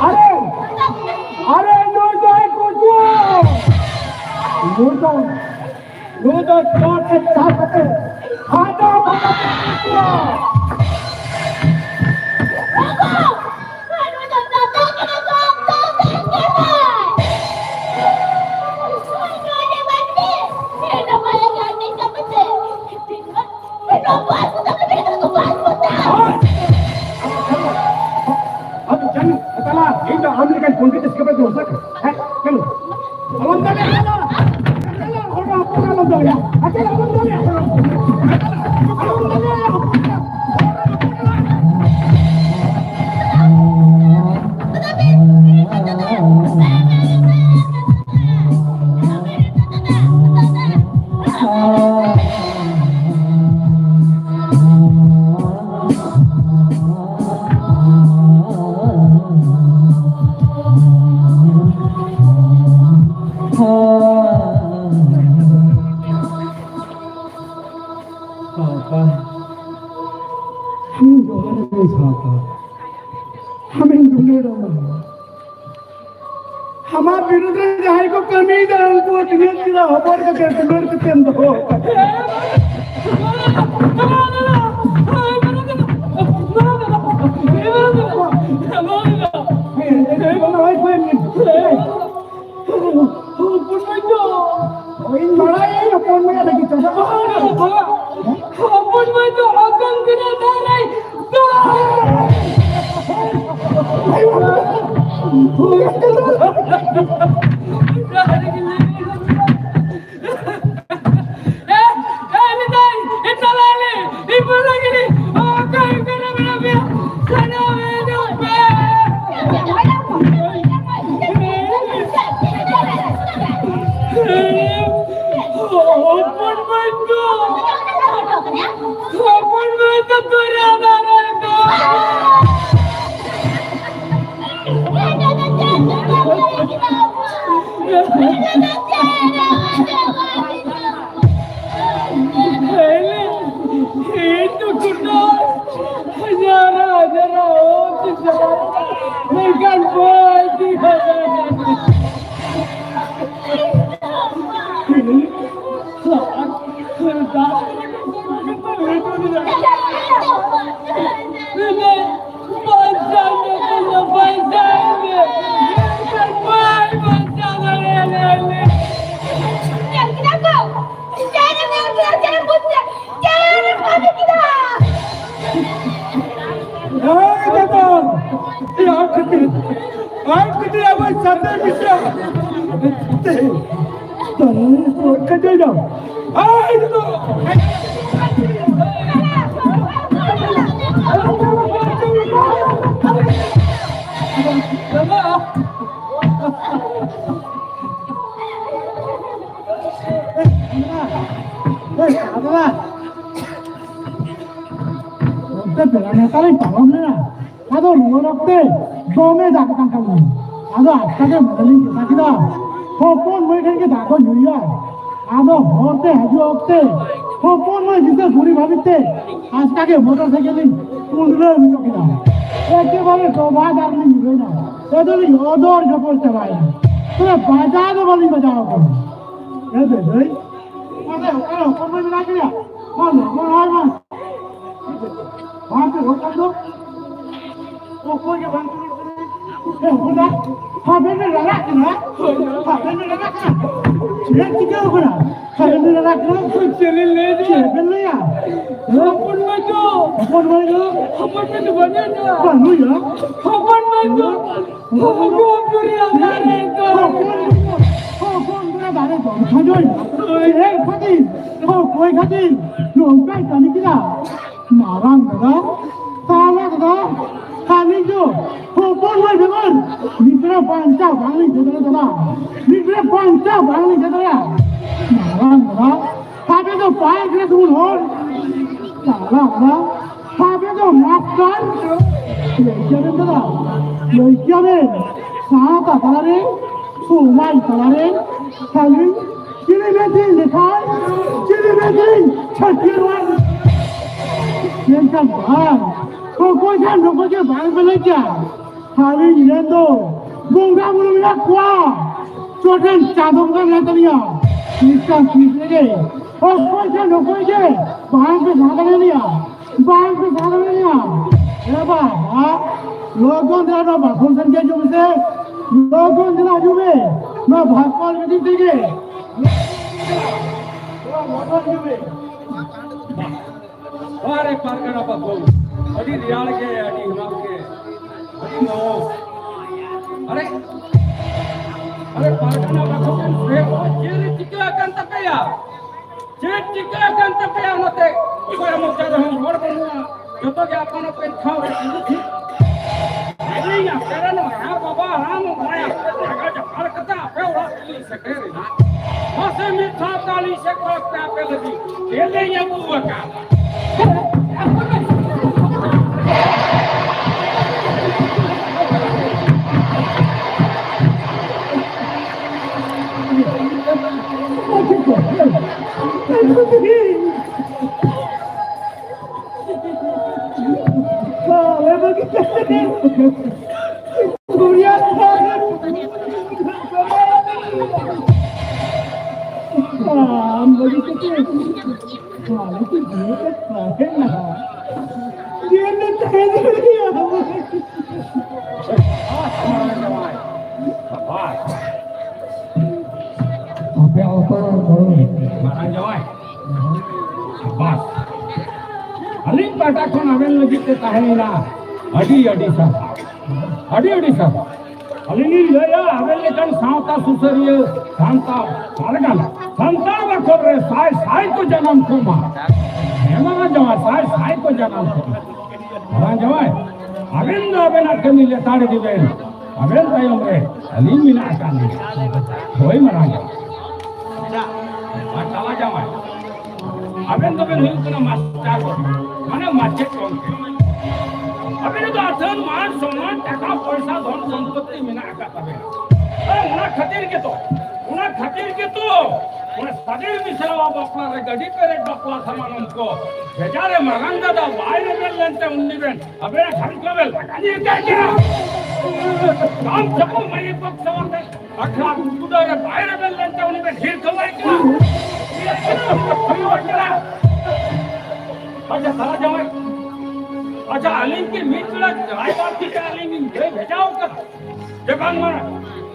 ᱟᱨᱮ, ᱟᱨᱮ, ᱱᱩᱭ ᱫᱚᱭ ᱜᱩᱡᱩᱜᱼᱟ᱾ ᱱᱩᱭ ᱫᱚ, ᱱᱩᱭ ᱫᱚ ᱪᱚᱴ ᱨᱮ ᱪᱟᱯ ᱠᱟᱛᱮ ᱦᱟᱸᱰᱟ ᱵᱷᱟᱸᱰᱟ ᱛᱮ ᱜᱩᱡᱩᱜᱼᱟ᱾ ᱟᱢ ᱡᱟᱱ ᱛᱟᱞᱟ, ᱤᱧ ᱫᱚ ᱟᱢ ᱞᱮᱠᱟᱱ ᱯᱚᱱᱰᱤᱛ ᱮᱥᱠᱮᱵᱟᱫ ᱫᱚ ᱦᱚᱥᱟᱠ ᱦᱮᱸ, ᱪᱚᱞᱚ᱾ ᱟᱢ ᱫᱚ ᱞᱮ ᱟᱞᱟ, ᱟᱞᱟ ᱦᱚᱲ ᱦᱚᱯᱚᱱ᱾ ᱥᱟᱶᱛᱟ, ᱤᱧ ᱡᱚᱦᱟᱨ ᱜᱮ ᱥᱟᱶᱛᱟ, ᱟᱢᱮᱧ ᱫᱩᱞᱟᱹᱲ ᱟᱢᱟ᱾ ᱟᱢᱟᱜ ᱵᱤᱨᱩᱫᱷ ᱨᱮ ᱡᱟᱦᱟᱸᱭ ᱠᱚ ᱠᱟᱹᱢᱤᱭᱮᱫᱟ, ᱩᱱᱠᱩ ᱛᱤᱱᱟᱹᱜ ᱪᱮᱦᱨᱟ ᱦᱚᱯᱚᱱ ᱠᱟᱛᱮ ᱫᱩᱞᱟᱹᱲ ᱠᱟᱛᱮᱢ ᱫᱚᱦᱚ ᱟᱠᱟᱫ ᱠᱚᱣᱟ᱾ ᱦᱚᱯᱚᱱ ᱢᱟᱹᱭ ᱫᱚ, ᱤᱧ ᱵᱟᱲᱟᱭᱟᱹᱧ, ᱦᱚᱯᱚᱱ ᱢᱟᱹᱭ ᱞᱟᱹᱜᱤᱫ ᱛᱮ᱾ ᱦᱚᱯᱚᱱ ᱢᱟᱹᱭ ᱫᱚ ᱚᱠᱟᱱ ᱛᱤᱱᱟᱹᱜ ᱫᱟᱨᱮ ᱫᱚ᱾ ᱮ, ᱮ, ᱢᱮᱛᱟᱭ, ᱮ, ᱪᱟᱞᱟᱣ ᱞᱮ, ᱮ, ᱵᱚᱞᱚ ᱜᱤᱰᱤ, ᱚᱠᱟ ᱠᱚᱨᱮ ᱢᱮᱱᱟᱜ ᱢᱮᱭᱟ? ᱥᱟᱱᱟᱢ ᱦᱤᱡᱩᱜ ᱯᱮ᱾ ᱦᱚᱯᱚᱱ ᱢᱟᱹᱭ ᱫᱚ, ᱦᱚᱯᱚᱱ ᱢᱟᱹᱭ ᱫᱚ ᱫᱚᱨᱭᱟ ᱫᱷᱟᱨᱮ ᱨᱮ᱾ ᱵᱟᱧᱪᱟᱣ ᱢᱮ, ᱵᱚᱭᱦᱟ, ᱵᱟᱧᱪᱟᱣ ᱢᱮ᱾ ᱵᱟᱭ ᱵᱟᱧᱪᱟᱣ ᱫᱟᱲᱮᱭᱟᱞᱮ᱾ ᱧᱮᱞ ᱠᱮᱫᱟ ᱠᱚ? ᱪᱮᱬᱮ ᱧᱮᱞ ᱠᱮᱫᱟ, ᱪᱮᱬᱮ ᱵᱩᱡᱽ ᱠᱮᱫᱟ, ᱪᱮᱬᱮ ᱠᱟᱹᱢᱤ ᱠᱮᱫᱟ᱾ ᱦᱳᱭ ᱫᱟᱫᱟ, ᱟᱢ ᱠᱷᱟᱹᱛᱤᱨ, ᱟᱢ ᱠᱷᱟᱹᱛᱤᱨ ᱟᱵᱚ ᱥᱟᱱᱛᱟᱲ ᱢᱤᱥᱨᱟ᱾ ᱚᱱᱛᱮ ᱯᱮᱲᱟ ᱱᱮᱣᱛᱟ ᱞᱤᱧ ᱯᱟᱨᱚᱢ ᱞᱮᱱᱟ᱾ ᱟᱫᱚ ᱨᱩᱣᱟᱹᱲ ᱚᱠᱛᱮ ᱫᱚᱢᱮ ᱫᱟᱜ ᱠᱟᱱ ᱠᱟᱱᱟ᱾ ᱟᱫᱚ ᱟᱪᱠᱟ ᱜᱮ ᱢᱚᱱᱮ ᱞᱤᱧ ᱪᱮᱥᱴᱟ ᱠᱮᱫᱟ, ᱦᱚᱯᱚᱱ ᱢᱟᱹᱭ ᱴᱷᱮᱱ ᱜᱮ ᱫᱟᱜ ᱫᱚ ᱧᱩᱭᱟ᱾ ᱟᱫᱚ ᱦᱚᱨ ᱛᱮ ᱦᱤᱡᱩᱜ ᱚᱠᱛᱮ ᱦᱚᱯᱚᱱ ᱢᱟᱹᱭ ᱫᱤᱥᱟᱹ ᱜᱷᱩᱲᱤ ᱵᱷᱟᱹᱵᱤᱛ ᱛᱮ ᱟᱪᱠᱟ ᱜᱮ ᱢᱚᱴᱚᱨ ᱥᱟᱭᱠᱮᱞ ᱞᱤᱧ ᱩᱰᱨᱟᱹᱣ ᱧᱚᱜ ᱠᱮᱫᱟ᱾ ᱮᱠᱮᱵᱟᱨᱮ ᱰᱚᱵᱷᱟ ᱫᱟᱜ ᱞᱤᱧ ᱧᱩᱨᱦᱟᱹᱭᱮᱱᱟ᱾ ᱟᱫᱚ ᱞᱤᱧ ᱚᱫᱚᱨ ᱡᱚᱯᱚᱨ ᱪᱟᱵᱟᱭᱮᱱᱟ᱾ ᱛᱚᱵᱮ ᱵᱟᱡᱟᱣ ᱫᱚ ᱵᱟᱹᱞᱤᱧ ᱵᱟᱡᱟᱣ ᱟᱠᱟᱱᱟ᱾ ᱮ ᱫᱟᱹᱭ, ᱚᱸᱰᱮ ᱚᱠᱟᱨᱮ ᱦᱚᱯᱚᱱ ᱢᱟᱹᱭ ᱢᱮᱱᱟᱭ ᱠᱮᱫᱮᱭᱟ? ᱢᱟ ᱞᱚᱜᱚᱱ ᱦᱚᱦᱚᱭ ᱢᱟ᱾ ᱵᱟᱝ ᱯᱮ ᱨᱚᱲ ᱠᱟᱱ ᱫᱚ? ᱚᱠᱚᱭ ᱜᱮ ᱵᱟᱝ ᱯᱮ ᱨᱚᱲ ᱠᱟᱱᱟ? ᱮ, ᱦᱚᱯᱚᱱ ᱫᱟ, ᱟᱵᱮᱱ ᱵᱮᱱ ᱨᱟᱨᱟᱜ ᱠᱟᱱᱟ? ᱟᱵᱮᱱ ᱵᱮᱱ ᱨᱟᱨᱟᱜ ᱠᱟᱱᱟ? ᱪᱮᱫ ᱪᱤᱠᱟᱹᱣ ᱠᱟᱱᱟ? ᱟᱵᱮᱱ ᱵᱮᱱ ᱨᱟᱨᱟᱜ ᱠᱟᱱᱟ? ᱪᱮᱫ ᱞᱤᱧ ᱞᱟᱹᱭ ᱫᱟ? ᱪᱮᱫ ᱵᱮᱱ ᱞᱟᱹᱭᱟ? ᱦᱚᱯᱚᱱ ᱢᱟᱹᱭ ᱫᱚ, ᱦᱚᱯᱚᱱ ᱢᱟᱹᱭ ᱫᱚ, ᱦᱚᱯᱚᱱ ᱢᱟᱹᱭ ᱫᱚ ᱵᱟᱹᱱᱩᱭᱟ᱾ ᱵᱟᱹᱱᱩᱭᱟ? ᱦᱚᱯᱚᱱ ᱢᱟᱹᱭ ᱫᱚ ᱦᱚᱯᱚᱱ ᱢᱟᱹᱭ ᱫᱚ, ᱦᱚᱯᱚᱱ ᱢᱟᱹᱭ ᱫᱚ ᱫᱟᱨᱮ ᱫᱚ ᱠᱷᱟᱡᱚᱭ᱾ ᱪᱮᱫ ᱠᱷᱟᱹᱛᱤᱨ? ᱚᱠᱚᱭ ᱠᱷᱟᱹᱛᱤᱨ ᱱᱚᱝᱠᱟᱭ ᱠᱟᱹᱢᱤ ᱠᱮᱫᱟ? ᱢᱟᱨᱟᱝ ᱫᱟᱫᱟ, ᱛᱟᱞᱟ ᱫᱟᱫᱟ, ᱟᱹᱞᱤᱧ ᱫᱚ ᱦᱚᱯᱚᱱ ᱢᱟᱹᱭ ᱵᱮᱜᱚᱨ ᱜᱤᱫᱽᱨᱟᱹ ᱵᱟᱧᱪᱟᱣ ᱵᱟᱝᱞᱤᱧ ᱫᱟᱲᱮᱭᱟᱜ ᱠᱟᱱᱟ᱾ ᱜᱤᱫᱽᱨᱟᱹ ᱵᱟᱧᱪᱟᱣ ᱵᱟᱝᱞᱤᱧ ᱫᱟᱲᱮᱭᱟᱜ᱾ ᱢᱟᱨᱟᱝ ᱫᱟᱫᱟ, ᱟᱵᱮᱱ ᱫᱚ ᱵᱟᱭ ᱜᱨᱮᱡᱩᱭᱮᱴ ᱦᱚᱲ᱾ ᱛᱟᱞᱟ ᱫᱟᱫᱟ, ᱟᱵᱮᱱ ᱫᱚ ᱢᱟᱥᱴᱟᱨ᱾ ᱞᱟᱹᱭ ᱠᱮᱫᱟᱵᱮᱱ ᱫᱟᱫᱟ, ᱞᱟᱹᱭ ᱠᱮᱫᱟᱵᱮᱱ᱾ ᱥᱟᱶᱛᱟ ᱛᱟᱞᱟᱨᱮ, ᱥᱚᱢᱟᱡᱽ ᱛᱟᱞᱟᱨᱮ, ᱠᱷᱟᱹᱞᱤ ᱪᱤᱞᱤ ᱵᱮᱱ ᱞᱮᱠᱷᱟᱱ, ᱪᱤᱞᱤ ᱵᱮᱱ ᱪᱷᱟᱹᱴᱭᱟᱹᱨ ᱚᱲᱟᱜ᱾ ᱢᱮᱱᱠᱷᱟᱱ ᱵᱟᱝ, ᱚᱠᱚᱭ ᱴᱷᱮᱱ ᱚᱠᱚᱭ ᱜᱮ ᱵᱟᱝ ᱵᱮᱞᱮᱡᱟ᱾ ᱟᱹᱞᱤᱧ ᱨᱮᱱ ᱫᱚ ᱵᱚᱸᱜᱟ ᱵᱩᱨᱩ ᱢᱮᱱᱟᱜ ᱠᱚᱣᱟ, ᱪᱚᱴᱨᱮᱱ ᱪᱟᱸᱫᱚ ᱵᱚᱸᱜᱟ ᱢᱮᱱᱟᱭ ᱛᱟᱹᱞᱤᱧᱟ᱾ ᱢᱤᱫᱴᱟᱝ ᱛᱤᱥ ᱨᱮᱜᱮ ᱚᱠᱚᱭ ᱴᱷᱮᱱ ᱚᱠᱚᱭ ᱜᱮ ᱵᱟᱝ ᱯᱮ ᱥᱟᱦᱟ ᱫᱟᱲᱮᱭᱟᱞᱤᱧᱟ, ᱵᱟᱝ ᱯᱮ ᱥᱟᱦᱟ ᱫᱟᱲᱮᱭᱟᱞᱤᱧᱟ᱾ ᱮ ᱵᱟᱵᱟ, ᱞᱚᱜᱚᱱ ᱫᱷᱟᱨᱟ ᱱᱚᱣᱟ ᱵᱟᱠᱷᱳᱞ ᱥᱮᱱ ᱜᱮ ᱦᱤᱡᱩᱜ ᱢᱮᱥᱮ, ᱞᱚᱜᱚᱱ ᱫᱷᱟᱨᱟ ᱦᱤᱡᱩᱜ ᱢᱮ, ᱱᱚᱣᱟ ᱵᱷᱟᱥᱠᱚᱨ ᱢᱤᱫ ᱫᱤᱱ ᱛᱮᱜᱮ᱾ ᱞᱚᱜᱚᱱ ᱦᱤᱡᱩᱜ ᱢᱮ᱾ ᱟᱨᱮ ᱯᱟᱨᱜᱟᱱᱟ ᱵᱟᱹᱵᱩ, ᱟᱹᱰᱤ ᱨᱮᱭᱟᱲ ᱜᱮ, ᱟᱹᱰᱤ ᱦᱮᱢᱟᱞ ᱜᱮ, ᱟᱹᱰᱤ ᱢᱚᱡᱽ᱾ ᱟᱨᱮ, ᱯᱟᱨᱜᱟᱱᱟ ᱵᱟᱠᱚ ᱠᱟᱱ ᱥᱮ, ᱪᱮᱫ ᱪᱤᱠᱟᱹ ᱟᱠᱟᱱ ᱛᱟᱯᱮᱭᱟ? ᱪᱮᱫ ᱪᱤᱠᱟᱹ ᱟᱠᱟᱱ ᱛᱟᱯᱮᱭᱟ? ᱱᱚᱛᱮ ᱚᱠᱚᱭᱟᱜ ᱢᱚᱪᱟ ᱨᱮᱦᱚᱸ ᱨᱚᱲ ᱵᱟᱹᱱᱩᱜᱼᱟ᱾ ᱡᱚᱛᱚ ᱜᱮ ᱟᱯᱟᱱ ᱟᱹᱯᱤᱱ ᱴᱷᱟᱶ ᱨᱮ ᱛᱤᱸᱜᱩ ᱴᱷᱤᱠ᱾ ᱟᱹᱞᱤᱧ ᱟᱯᱮ ᱨᱮᱱ ᱦᱟᱲᱟᱢ ᱵᱟᱵᱟ ᱦᱟᱲᱟᱢ ᱵᱟᱵᱟ ᱟᱯᱮ ᱞᱟᱜᱟ ᱡᱟᱯᱟᱲ ᱠᱟᱛᱮ ᱟᱯᱮ ᱚᱲᱟᱜ ᱛᱮᱞᱤᱧ ᱥᱮᱴᱮᱨ ᱮᱱᱟ᱾ ᱢᱟᱥᱮ ᱢᱤᱫ ᱫᱷᱟᱣ ᱛᱟᱞᱤᱧ ᱥᱮ ᱠᱚᱭᱚᱜ ᱯᱮ ᱟᱯᱮ ᱞᱟᱹᱜᱤᱫ ᱪᱮᱫ ᱞᱤᱧ ᱟᱹᱜᱩ ᱟᱠᱟᱫ᱾ ᱟᱢ ᱵᱟᱹᱜᱤ ᱠᱟᱛᱮ ᱟᱞᱮ ᱠᱚ ᱡᱤᱣᱮᱫ ᱮ ᱛᱟᱦᱮᱱᱟ᱾ ᱡᱤᱣᱮᱫ ᱮ ᱛᱟᱦᱮᱸ ᱫᱟᱲᱮᱭᱟᱜᱼᱟ᱾ ᱟᱯᱮ ᱚᱠᱚᱭ ᱨᱮᱱ ᱵᱟᱹᱦᱩ? ᱢᱟᱨᱟᱝ ᱡᱟᱶᱟᱭ᱾ ᱵᱟᱥ᱾ ᱟᱹᱞᱤᱧ ᱯᱟᱦᱴᱟ ᱠᱷᱚᱱ ᱟᱵᱮᱱ ᱞᱟᱹᱜᱤᱫ ᱛᱮ ᱛᱟᱦᱮᱸᱭᱮᱱᱟ ᱟᱹᱰᱤ ᱟᱹᱰᱤ ᱥᱟᱨᱦᱟᱣ᱾ ᱟᱹᱰᱤ ᱟᱹᱰᱤ ᱥᱟᱨᱦᱟᱣ᱾ ᱟᱹᱞᱤᱧ ᱞᱤᱧ ᱞᱟᱹᱭᱟ, ᱟᱵᱮᱱ ᱞᱮᱠᱟᱱ ᱥᱟᱶᱛᱟ ᱥᱩᱥᱟᱹᱨᱤᱭᱟᱹ, ᱥᱟᱱᱛᱟᱲ ᱯᱟᱨᱜᱟᱱᱟ, ᱥᱟᱱᱛᱟᱲ ᱵᱟᱠᱷᱳᱞ ᱨᱮ ᱥᱟᱭ ᱥᱟᱭ ᱠᱚ ᱡᱟᱱᱟᱢ ᱠᱚᱢᱟ᱾ ᱦᱮᱸ ᱢᱟ ᱡᱟᱶᱟᱭ, ᱥᱟᱭ ᱥᱟᱭ ᱠᱚ ᱡᱟᱱᱟᱢ ᱠᱚᱢᱟ᱾ ᱢᱟᱨᱟᱝ ᱡᱟᱶᱟᱭ, ᱟᱵᱮᱱ ᱫᱚ ᱟᱵᱮᱱᱟᱜ ᱠᱟᱹᱢᱤ ᱞᱮᱛᱟᱲ ᱤᱫᱤ ᱵᱮᱱ᱾ ᱟᱵᱮᱱ ᱛᱟᱭᱚᱢ ᱨᱮ ᱟᱹᱞᱤᱧ ᱢᱮᱱᱟᱜ ᱟᱠᱟᱫ ᱞᱤᱧᱟ᱾ ᱦᱳᱭ ᱢᱟᱨᱟᱝ ᱡᱟᱶᱟᱭ᱾ ᱟᱨ ᱛᱟᱞᱟ ᱡᱟᱶᱟᱭ, ᱟᱵᱮᱱ ᱫᱚᱵᱮᱱ ᱦᱩᱭᱩᱜ ᱠᱟᱱᱟ ᱢᱟᱥᱴᱟᱨ ᱜᱚᱢᱠᱮ, ᱢᱟᱱᱮ ᱢᱟᱪᱮᱫ ᱜᱚᱢᱠᱮ᱾ ᱟᱵᱮᱱ ᱫᱚ ᱟᱹᱛᱷᱟᱹᱱ ᱢᱟᱱ ᱥᱚᱱᱢᱟᱱ, ᱴᱟᱠᱟ ᱯᱚᱭᱥᱟ, ᱫᱷᱚᱱ ᱥᱚᱢᱯᱚᱛᱛᱤ ᱢᱮᱱᱟᱜ ᱟᱠᱟᱫ ᱛᱟᱵᱮᱱᱟ᱾ ᱟᱨ ᱚᱱᱟ ᱠᱷᱟᱹᱛᱤᱨ ᱜᱮᱛᱚ, ᱚᱱᱟ ᱠᱷᱟᱹᱛᱤᱨ ᱜᱮᱛᱚ ᱚᱱᱟ ᱥᱟᱫᱮᱨ ᱢᱤᱥᱨᱟᱣᱟᱜ ᱵᱟᱯᱞᱟ ᱨᱮ ᱜᱟᱹᱰᱤ ᱯᱮᱨᱮᱡ ᱵᱟᱯᱞᱟ ᱥᱟᱢᱟᱱᱚᱢ ᱠᱚ ᱵᱷᱮᱡᱟ ᱨᱮ ᱢᱟᱨᱟᱝ ᱫᱟᱫᱟ ᱵᱟᱭ ᱨᱮᱵᱮᱱ ᱞᱮᱱᱛᱮ ᱩᱱᱤ ᱵᱮᱱ ᱟᱵᱮᱱᱟᱜ ᱜᱷᱟᱹᱲᱤ ᱠᱚ ᱵᱮᱱ ᱞᱟᱜᱟ ᱧᱤᱨ ᱠᱮᱫ ᱠᱤᱱᱟ᱾ ᱟᱢ ᱪᱟᱯᱚ ᱢᱟᱹᱭᱤᱠ ᱵᱚᱠᱥ ᱥᱟᱢᱟᱱ ᱨᱮ ᱟᱠᱷᱲᱟ ᱜᱩᱰᱟᱹ ᱨᱮ ᱵᱟᱭ ᱨᱮᱵᱮᱱ ᱞᱮᱱᱛᱮ ᱩᱱᱤ ᱵᱮᱱ ᱦᱤᱨᱠᱟᱹᱣᱟᱭ ᱠᱟᱱᱟ᱾ ᱦᱩᱭᱩᱜ ᱠᱟᱱᱟ᱾ ᱟᱪᱪᱷᱟ, ᱥᱟᱞᱟ ᱡᱟᱶᱟᱭ, ᱟᱪᱪᱷᱟ, ᱟᱹᱞᱤᱧ ᱠᱤ ᱢᱤᱫ ᱵᱮᱲᱟ ᱨᱟᱭᱵᱟᱨ ᱴᱷᱤᱠᱟ ᱟᱹᱞᱤᱧ ᱞᱤᱧ ᱞᱟᱹᱭ ᱵᱷᱮᱡᱟᱣ ᱠᱟᱫᱟ ᱡᱮ ᱵᱟᱝᱢᱟ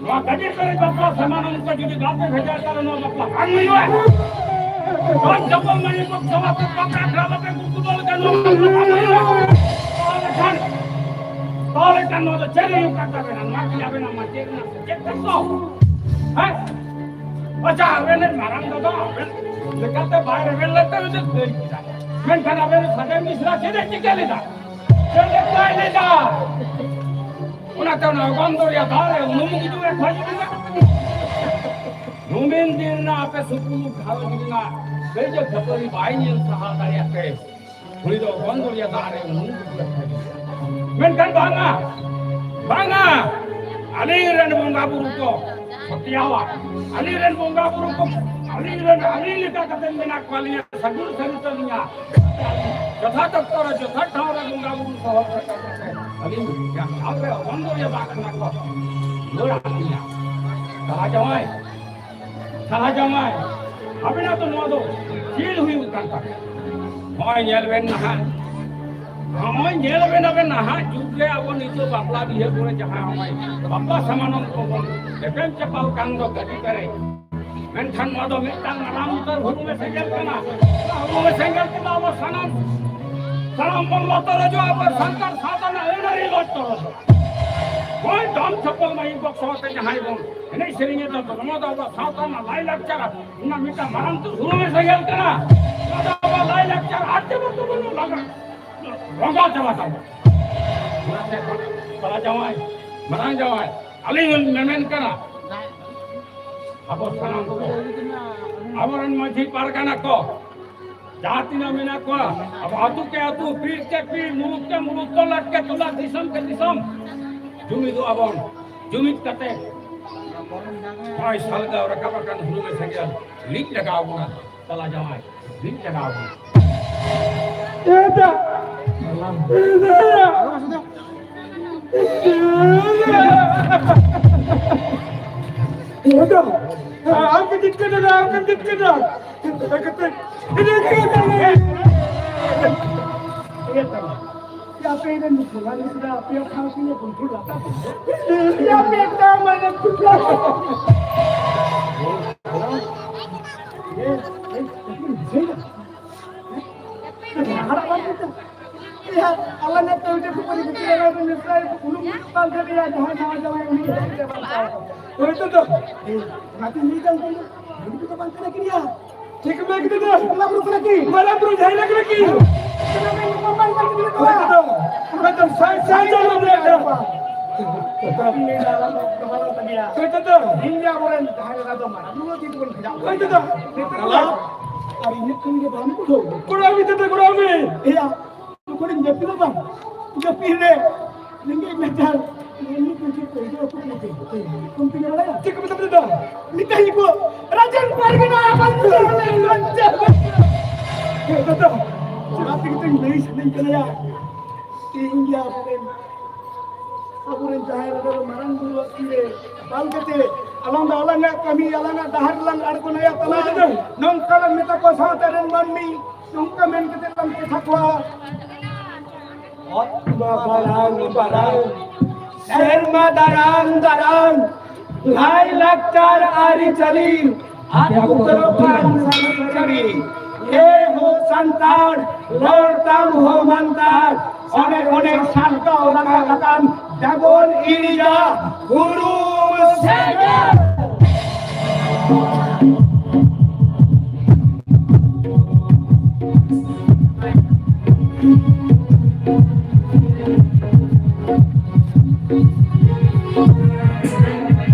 ᱱᱚᱣᱟ ᱜᱟᱹᱰᱤ ᱯᱮᱨᱮᱡ ᱵᱟᱯᱞᱟ ᱥᱟᱢᱟᱱ ᱚᱱᱠᱟ ᱡᱩᱫᱤ ᱵᱟᱯᱮ ᱵᱷᱮᱡᱟ ᱠᱟᱜ ᱱᱚᱣᱟ ᱵᱟᱯᱞᱟ ᱵᱟᱝ ᱦᱩᱭᱩᱜᱼᱟ? ᱵᱟᱝ ᱪᱟᱯᱚᱞ ᱢᱟᱹᱭᱤᱠ ᱵᱚᱠᱥ ᱟᱛᱮ ᱵᱟᱯᱞᱟ ᱟᱠᱷᱲᱟ ᱵᱟᱯᱮ ᱜᱩᱰᱩ ᱫᱚᱞ ᱠᱟᱱ ᱱᱚᱣᱟ ᱵᱟᱯᱞᱟ ᱵᱟᱝ ᱦᱩᱭᱩᱜᱼᱟ? ᱛᱟᱦᱚᱞᱮ ᱠᱷᱟᱱ, ᱛᱟᱦᱚᱞᱮ ᱠᱷᱟᱱ ᱱᱚᱣᱟ ᱫᱚ ᱪᱮᱫ ᱦᱩᱭᱩᱜ ᱠᱟᱱ ᱛᱟᱵᱮᱱᱟ? ᱱᱚᱣᱟ ᱠᱤ ᱟᱵᱮᱱᱟᱜ ᱢᱟᱪᱮᱫ ᱨᱮᱱᱟᱜ ᱥᱮᱪᱮᱫ ᱠᱟᱱ ᱫᱚ? ᱦᱮᱸ? ᱟᱪᱪᱷᱟ, ᱟᱵᱮᱱ ᱨᱮᱱ ᱢᱟᱨᱟᱝ ᱫᱟᱫᱟ ᱟᱵᱮᱱ ᱞᱮᱠᱟᱛᱮ ᱵᱟᱭ ᱨᱮᱵᱮᱱ ᱞᱮᱫ ᱛᱮ ᱩᱱᱤ ᱫᱚ ᱫᱟᱹᱭ ᱠᱮᱫᱟ᱾ ᱢᱮᱱᱠᱷᱟᱱ ᱟᱵᱮᱱ ᱨᱮᱱ ᱥᱟᱜᱮᱱ ᱢᱤᱥᱨᱟ ᱪᱮᱫ ᱮ ᱪᱤᱠᱟᱹ ᱞᱮᱫᱟ? ᱪᱮᱫ ᱮ ᱠᱟᱹᱭ ᱞᱮᱫᱟ? ᱚᱱᱟᱛᱮ ᱚᱱᱟ ᱚᱜᱚᱱ ᱫᱚᱨᱭᱟ ᱫᱟᱜ ᱨᱮ ᱩᱱᱩᱢ ᱜᱩᱡᱩᱜ ᱮ ᱠᱷᱚᱡ ᱞᱮᱱᱟ᱾ ᱱᱩᱢᱤᱱ ᱫᱤᱱ ᱨᱮᱱᱟᱜ ᱟᱯᱮ ᱥᱩᱯᱩᱨ ᱜᱷᱟᱨᱚᱸᱡᱽ ᱨᱮᱱᱟᱜ ᱠᱟᱹᱭᱡᱟᱹ ᱠᱷᱟᱹᱯᱟᱹᱨᱤ ᱵᱟᱭ ᱧᱮᱞ ᱥᱟᱦᱟᱣ ᱫᱟᱲᱮᱭᱟᱜ ᱛᱮ ᱩᱱᱤ ᱫᱚ ᱚᱜᱚᱱ ᱫᱚᱨᱭᱟ ᱫᱟᱜ ᱨᱮ ᱩᱱᱩᱢ ᱜᱩᱡᱩᱜ ᱮ ᱠᱷᱚᱡ ᱞᱮᱱᱟ᱾ ᱢᱮᱱᱠᱷᱟᱱ ᱵᱟᱝᱟ, ᱵᱟᱝᱟ, ᱟᱹᱞᱤᱧ ᱨᱮᱱ ᱵᱚᱸᱜᱟ ᱵᱩᱨᱩ ᱠᱚ ᱯᱟᱹᱛᱭᱟᱹᱣᱟ᱾ ᱟᱹᱞᱤᱧ ᱨᱮᱱ ᱵᱚᱸᱜᱟ ᱵᱩᱨᱩ ᱠᱚ, ᱟᱹᱞᱤᱧ ᱨᱮᱱ, ᱟᱹᱞᱤᱧ ᱞᱮᱠᱟ ᱠᱟᱛᱮ ᱢᱮᱱᱟᱜ ᱠᱚᱣᱟ, ᱟᱹᱞᱤᱧᱟᱜ ᱥᱟᱹᱜᱩᱱ ᱥᱟᱹᱨᱤ ᱛᱟᱹᱞᱤᱧᱟ᱾ ᱡᱚᱛᱷᱟᱛ ᱚᱠᱛᱚ ᱨᱮ ᱡᱚᱛᱷᱟᱛ ᱴᱷᱟᱶ ᱨᱮ ᱵᱚᱸᱜᱟ ᱵᱩᱨᱩ ᱥᱚᱦᱚᱨ ᱥᱮᱴᱮᱨ ᱠᱟᱛᱮ ᱟᱹᱞᱤᱧ ᱡᱟᱦᱟᱸ ᱴᱷᱟᱶ ᱨᱮ ᱚᱵᱚᱱᱫᱚ ᱨᱮ ᱫᱟᱜ ᱠᱷᱚᱱᱟᱜ ᱠᱚ ᱨᱩᱣᱟᱹᱲ ᱟᱹᱞᱤᱧᱟ᱾ ᱥᱟᱞᱟ ᱡᱟᱶᱟᱭ, ᱥᱟᱞᱟ ᱡᱟᱶᱟᱭ, ᱟᱵᱤᱱᱟᱜ ᱫᱚ ᱱᱚᱣᱟ ᱫᱚ ᱪᱮᱫ ᱦᱩᱭᱩᱜ ᱠᱟᱱ ᱛᱟᱵᱮᱱᱟ? ᱱᱚᱜᱼᱚᱭ ᱧᱮᱞ ᱵᱮᱱ ᱱᱟᱦᱟᱜ, ᱱᱚᱜᱼᱚᱭ ᱧᱮᱞ ᱵᱮᱱ ᱟᱵᱮᱱ ᱱᱟᱦᱟᱜ ᱡᱩᱜᱽ ᱨᱮ ᱟᱵᱚ ᱱᱤᱛᱚᱜ ᱵᱟᱯᱞᱟ ᱵᱤᱦᱟᱹ ᱠᱚᱨᱮ ᱡᱟᱦᱟᱸ ᱱᱚᱜᱼᱚᱭ ᱵᱟᱯᱞᱟ ᱥᱟᱢᱟᱱᱚᱢ ᱠᱚᱵᱚᱱ ᱮᱯᱮᱢ ᱪᱟᱯᱟᱞ ᱠᱟᱱ ᱫᱚ ᱜᱟᱹᱰᱤ ᱯᱮᱨᱮᱡ, ᱢᱮᱱᱠᱷᱟᱱ ᱱᱚᱣᱟ ᱫᱚ ᱢᱤᱫᱴᱟᱝ ᱢᱟᱨᱟᱝ ᱩᱛᱟᱹᱨ ᱦᱩᱲᱩᱝ ᱮ ᱥᱮᱸᱜᱮᱞ ᱠᱟᱱᱟ᱾ ᱚᱱᱟ ᱦᱩᱲᱩᱝ ᱮ ᱥᱮᱸᱜᱮᱞ ᱛᱮᱫᱚ ᱟᱵᱚ ᱥᱟᱱᱟᱢ, ᱥᱟᱱᱟᱢ ᱵᱚᱱ ᱵᱚᱛᱚᱨ ᱦᱤᱡᱩᱜᱼᱟ, ᱟᱵᱚ ᱥᱟᱱᱛᱟᱲ ᱥᱟᱶᱛᱟ ᱨᱮᱱᱟᱜ ᱟᱹᱱ ᱟᱹᱨᱤ ᱞᱚᱡᱽ ᱛᱚᱨᱚᱡᱚᱜᱼᱟ᱾ ᱦᱳᱭ, ᱰᱚᱢ ᱪᱷᱚᱯᱚᱞ ᱢᱟᱹᱭᱤᱠ ᱵᱚᱠᱥ ᱟᱛᱮ ᱡᱟᱦᱟᱸᱭ ᱵᱚᱱ ᱮᱱᱮᱡ ᱥᱮᱨᱮᱧ ᱮᱫᱟ, ᱱᱚᱣᱟ ᱫᱚ ᱟᱵᱚ ᱥᱟᱶᱛᱟ ᱨᱮᱱᱟᱜ ᱞᱟᱭᱼᱞᱟᱠᱪᱟᱨ ᱚᱱᱟ ᱢᱤᱫᱴᱟᱝ ᱢᱟᱨᱟᱝ ᱩᱛᱟᱹᱨ ᱦᱩᱲᱩᱝ ᱮ ᱥᱮᱸᱜᱮᱞ ᱠᱟᱱᱟ᱾ ᱱᱚᱣᱟ ᱫᱚ ᱟᱵᱚ ᱞᱟᱭᱼᱞᱟᱠᱪᱟᱨ ᱟᱨ ᱪᱮᱫ ᱵᱚᱱ ᱵᱚᱱ ᱞᱟᱜᱟ-, ᱨᱚᱸᱜᱟᱣ ᱪᱟᱵᱟ ᱛᱟᱵᱚᱱ᱾ ᱚᱱᱟᱛᱮ ᱛᱟᱞᱟ ᱡᱟᱶᱟᱭ, ᱢᱟᱨᱟᱝ ᱡᱟᱶᱟᱭ, ᱟᱹᱞᱤᱧ ᱦᱚᱸᱧ ᱢᱮᱢᱮᱱ ᱠᱟᱱᱟ, ᱟᱵᱚ ᱥᱟᱱᱟᱢ ᱠᱚ, ᱟᱵᱚᱨᱮᱱ ᱢᱟᱹᱡᱷᱤ ᱯᱟᱨᱜᱟᱱᱟ ᱠᱚ, ᱡᱟᱦᱟᱸ ᱛᱤᱱᱟᱹᱜ ᱢᱮᱱᱟᱜ ᱠᱚᱣᱟ, ᱟᱵᱚ ᱟᱹᱛᱩ ᱠᱮ ᱟᱹᱛᱩ, ᱯᱤᱲ ᱠᱮ ᱯᱤᱲ, ᱢᱩᱞᱩᱠ ᱠᱮ ᱢᱩᱞᱩᱠ, ᱛᱚᱞᱟᱴ ᱠᱮ ᱛᱚᱞᱟᱴ, ᱫᱤᱥᱚᱢ ᱠᱮ ᱫᱤᱥᱚᱢ, ᱡᱩᱢᱤᱫᱚᱜᱼᱟ ᱵᱚᱱ᱾ ᱡᱩᱢᱤᱫ ᱠᱟᱛᱮ ᱱᱚᱜᱼᱚᱭ ᱥᱟᱞᱜᱟᱣ ᱨᱟᱠᱟᱵ ᱟᱠᱟᱱ ᱦᱩᱞᱩᱝ ᱥᱮᱸᱜᱮᱞ ᱞᱤᱡ ᱞᱟᱜᱟᱣ ᱵᱚᱱᱟ᱾ ᱛᱟᱞᱟ ᱡᱟᱶᱟᱭ ᱞᱤᱡ ᱞᱟᱜᱟᱣ ᱵᱚᱱᱟ᱾ ᱮᱫᱟ! ᱮᱫᱟ! ᱮᱫᱟ! ᱟᱢ ᱠᱟᱹᱴᱤᱡ ᱠᱟᱹᱴᱤᱡ, ᱟᱢ ᱠᱟᱹᱴᱤᱡ ᱠᱟᱹᱴᱤᱡ᱾ ᱟᱯᱮ ᱨᱮᱱ ᱵᱚᱸᱜᱟ ᱢᱤᱥᱨᱟ ᱟᱯᱮᱭᱟᱜ ᱴᱷᱟᱶ ᱛᱤᱱᱟᱹᱜ ᱵᱚᱱ ᱵᱷᱩᱞᱟ? ᱟᱯᱮ ᱮᱠᱫᱚᱢ ᱢᱟᱱᱮ ᱵᱷᱩᱞᱟ᱾ ᱮ, ᱮ, ᱮ, ᱦᱟᱨᱟ ᱵᱟᱝ ᱵᱩᱡᱷᱟᱹᱜ᱾ ᱮᱭᱟ, ᱟᱞᱟᱝ ᱟᱜ ᱠᱟᱹᱣᱰᱤ ᱠᱚ ᱯᱚᱨᱤ ᱵᱷᱤᱛᱨᱤ ᱨᱮ ᱢᱤᱥᱨᱟ ᱩᱱᱩᱢ ᱵᱟᱝ ᱫᱟᱲᱮᱭᱟᱜᱼᱟ, ᱡᱟᱦᱟᱸᱭ ᱱᱟᱣᱟ ᱡᱟᱶᱟᱭ ᱩᱱᱤ ᱜᱮ ᱵᱟᱝ ᱯᱟᱲᱟᱣ ᱠᱟᱱᱟ᱾ ᱦᱳᱭ ᱛᱚ᱾ ᱚᱱᱟᱛᱤᱧ ᱞᱟᱹᱭ ᱫᱟ, ᱩᱱᱠᱤᱱ ᱫᱚ ᱵᱩᱰᱷᱤ ᱠᱚᱫᱚ ᱵᱟᱝ ᱠᱟᱱᱟ ᱠᱤᱱ ᱭᱟ᱾ ᱴᱷᱤᱠ ᱢᱮ ᱠᱤᱱ ᱫᱚ᱾ ᱵᱚᱸᱜᱟ ᱵᱩᱨᱩ ᱠᱟᱱᱟ ᱠᱤᱱ᱾ ᱢᱟᱨᱟᱝ ᱵᱩᱨᱩ ᱡᱟᱦᱮᱨ ᱠᱟᱱᱟ ᱠᱤᱱ᱾ ᱚᱱᱟ ᱢᱮᱱ ᱧᱟᱯᱟᱢ ᱵᱟᱝ ᱠᱟᱱ ᱛᱟᱹᱠᱤᱱᱟ ᱛᱚ᱾ ᱦᱳᱭ ᱛᱚ᱾ ᱦᱳᱭ ᱛᱚ, ᱥᱟᱭ ᱥᱟᱭ ᱡᱚᱱᱚᱢ ᱨᱮ ᱮᱴᱟᱜ᱾ ᱦᱳᱭ ᱛᱚ᱾ ᱤᱧ ᱞᱟᱹᱭ ᱫᱟ, ᱟᱞᱟᱝ ᱫᱚ ᱵᱟᱵᱟ ᱞᱟᱝ ᱛᱟᱹᱠᱤᱱᱟ᱾ ᱦᱳᱭ ᱛᱚ᱾ ᱤᱧ ᱜᱮ ᱟᱵᱚᱨᱮᱱ ᱡᱟᱦᱟᱸᱭ ᱫᱟᱫᱟ ᱫᱚ ᱢᱟᱨᱟᱝ ᱵᱩᱨᱩ ᱛᱤ ᱛᱮᱵᱚᱱ ᱵᱷᱮᱡᱟ ᱠᱚᱣᱟ᱾ ᱦᱳᱭ ᱛᱚ᱾ ᱟᱨ ᱤᱱᱟᱹᱜ ᱠᱷᱟᱱ ᱜᱮ ᱵᱟᱢ ᱵᱩᱡᱷᱟᱹᱣ᱾ ᱜᱚᱲᱚ ᱟᱹᱧ ᱢᱮ ᱛᱚ, ᱜᱚᱲᱚ ᱟᱹᱧ ᱢᱮ᱾ ᱮᱭᱟ᱾ ᱡᱚᱠᱷᱚᱱᱤᱧ ᱡᱟᱹᱯᱤᱫᱟ ᱵᱟᱝ, ᱡᱟᱹᱯᱤᱫ ᱨᱮ ᱨᱮᱸᱜᱮᱡ ᱱᱟᱪᱟᱨ, ᱢᱟᱹᱱᱢᱤ ᱠᱚ ᱪᱮᱫ ᱠᱚ ᱦᱤᱡᱩᱜ ᱟᱠᱚ ᱠᱟᱱᱟ ᱪᱮ? ᱠᱚᱢ ᱛᱮᱜᱮ ᱵᱟᱲᱟᱭᱟ? ᱪᱮᱫ ᱠᱚ ᱢᱮᱛᱟ ᱢᱮᱭᱟ? ᱢᱮᱛᱟᱭ ᱠᱚ, "ᱨᱟᱡᱮᱱ ᱯᱟᱨᱜᱟᱱᱟ ᱵᱟᱧᱪᱟᱣ ᱞᱮᱱ ᱵᱟᱧᱪᱟᱣ ᱞᱮᱱ᱾" ᱦᱮᱸ, ᱫᱟᱫᱟ, ᱚᱱᱟ ᱛᱮᱜᱮ ᱛᱚᱧ ᱞᱟᱹᱭ ᱥᱟᱱᱟᱧ ᱠᱟᱱᱟ ᱭᱟ᱾ ᱛᱮᱦᱮᱧ ᱜᱮ ᱟᱵᱚᱨᱮᱱ, ᱟᱵᱚᱨᱮᱱ ᱡᱟᱦᱮᱨ ᱜᱟᱲ ᱢᱟᱨᱟᱝ ᱵᱩᱨᱩᱣᱟᱜ ᱛᱤᱨᱮ ᱫᱟᱯᱟᱞ ᱠᱟᱛᱮ, ᱟᱞᱟᱝ ᱫᱚ ᱟᱞᱟᱝᱟᱜ ᱠᱟᱹᱢᱤ, ᱟᱞᱟᱝᱟᱜ ᱰᱟᱦᱟᱨ ᱨᱮᱞᱟᱝ ᱟᱬᱜᱚᱱᱟᱭᱟ ᱛᱟᱞᱟᱝ᱾ ᱱᱚᱝᱠᱟ ᱞᱟᱝ ᱢᱮᱛᱟ ᱠᱚᱣᱟ ᱥᱟᱶᱛᱟ ᱨᱮᱱ ᱢᱟᱹᱱᱢᱤ, ᱱᱚᱝᱠᱟ ᱢᱮᱱ ᱠᱟᱛᱮ ᱞᱟᱝ ᱠᱟᱛᱷᱟ ᱠᱚᱣᱟ᱾ ᱚᱛ ᱢᱟ ᱵᱟᱨᱟᱝ ᱵᱟᱨᱟᱝ, ᱥᱮᱨᱢᱟ ᱫᱟᱨᱟᱝ ᱫᱟᱨᱟᱝ, ᱞᱟᱭ ᱞᱟᱠᱪᱟᱨ ᱟᱹᱨᱤᱪᱟᱹᱞᱤ ᱟᱫ ᱩᱛᱟᱹᱨᱚᱜ ᱠᱟᱱ ᱥᱟᱹᱨᱤ᱾ ᱦᱮ ᱦᱳ ᱥᱟᱱᱛᱟᱲ, ᱨᱚᱲ ᱛᱟᱢ ᱦᱳ ᱢᱟᱱᱛᱟᱲ, ᱚᱱᱮ ᱚᱱᱮ ᱥᱟᱨᱡᱟᱣ ᱨᱟᱠᱟᱵ ᱟᱠᱟᱱ ᱰᱟᱵᱚᱞ ᱤᱲᱤᱡᱟ ᱦᱩᱲᱩ ᱥᱮᱸᱜᱮᱞ᱾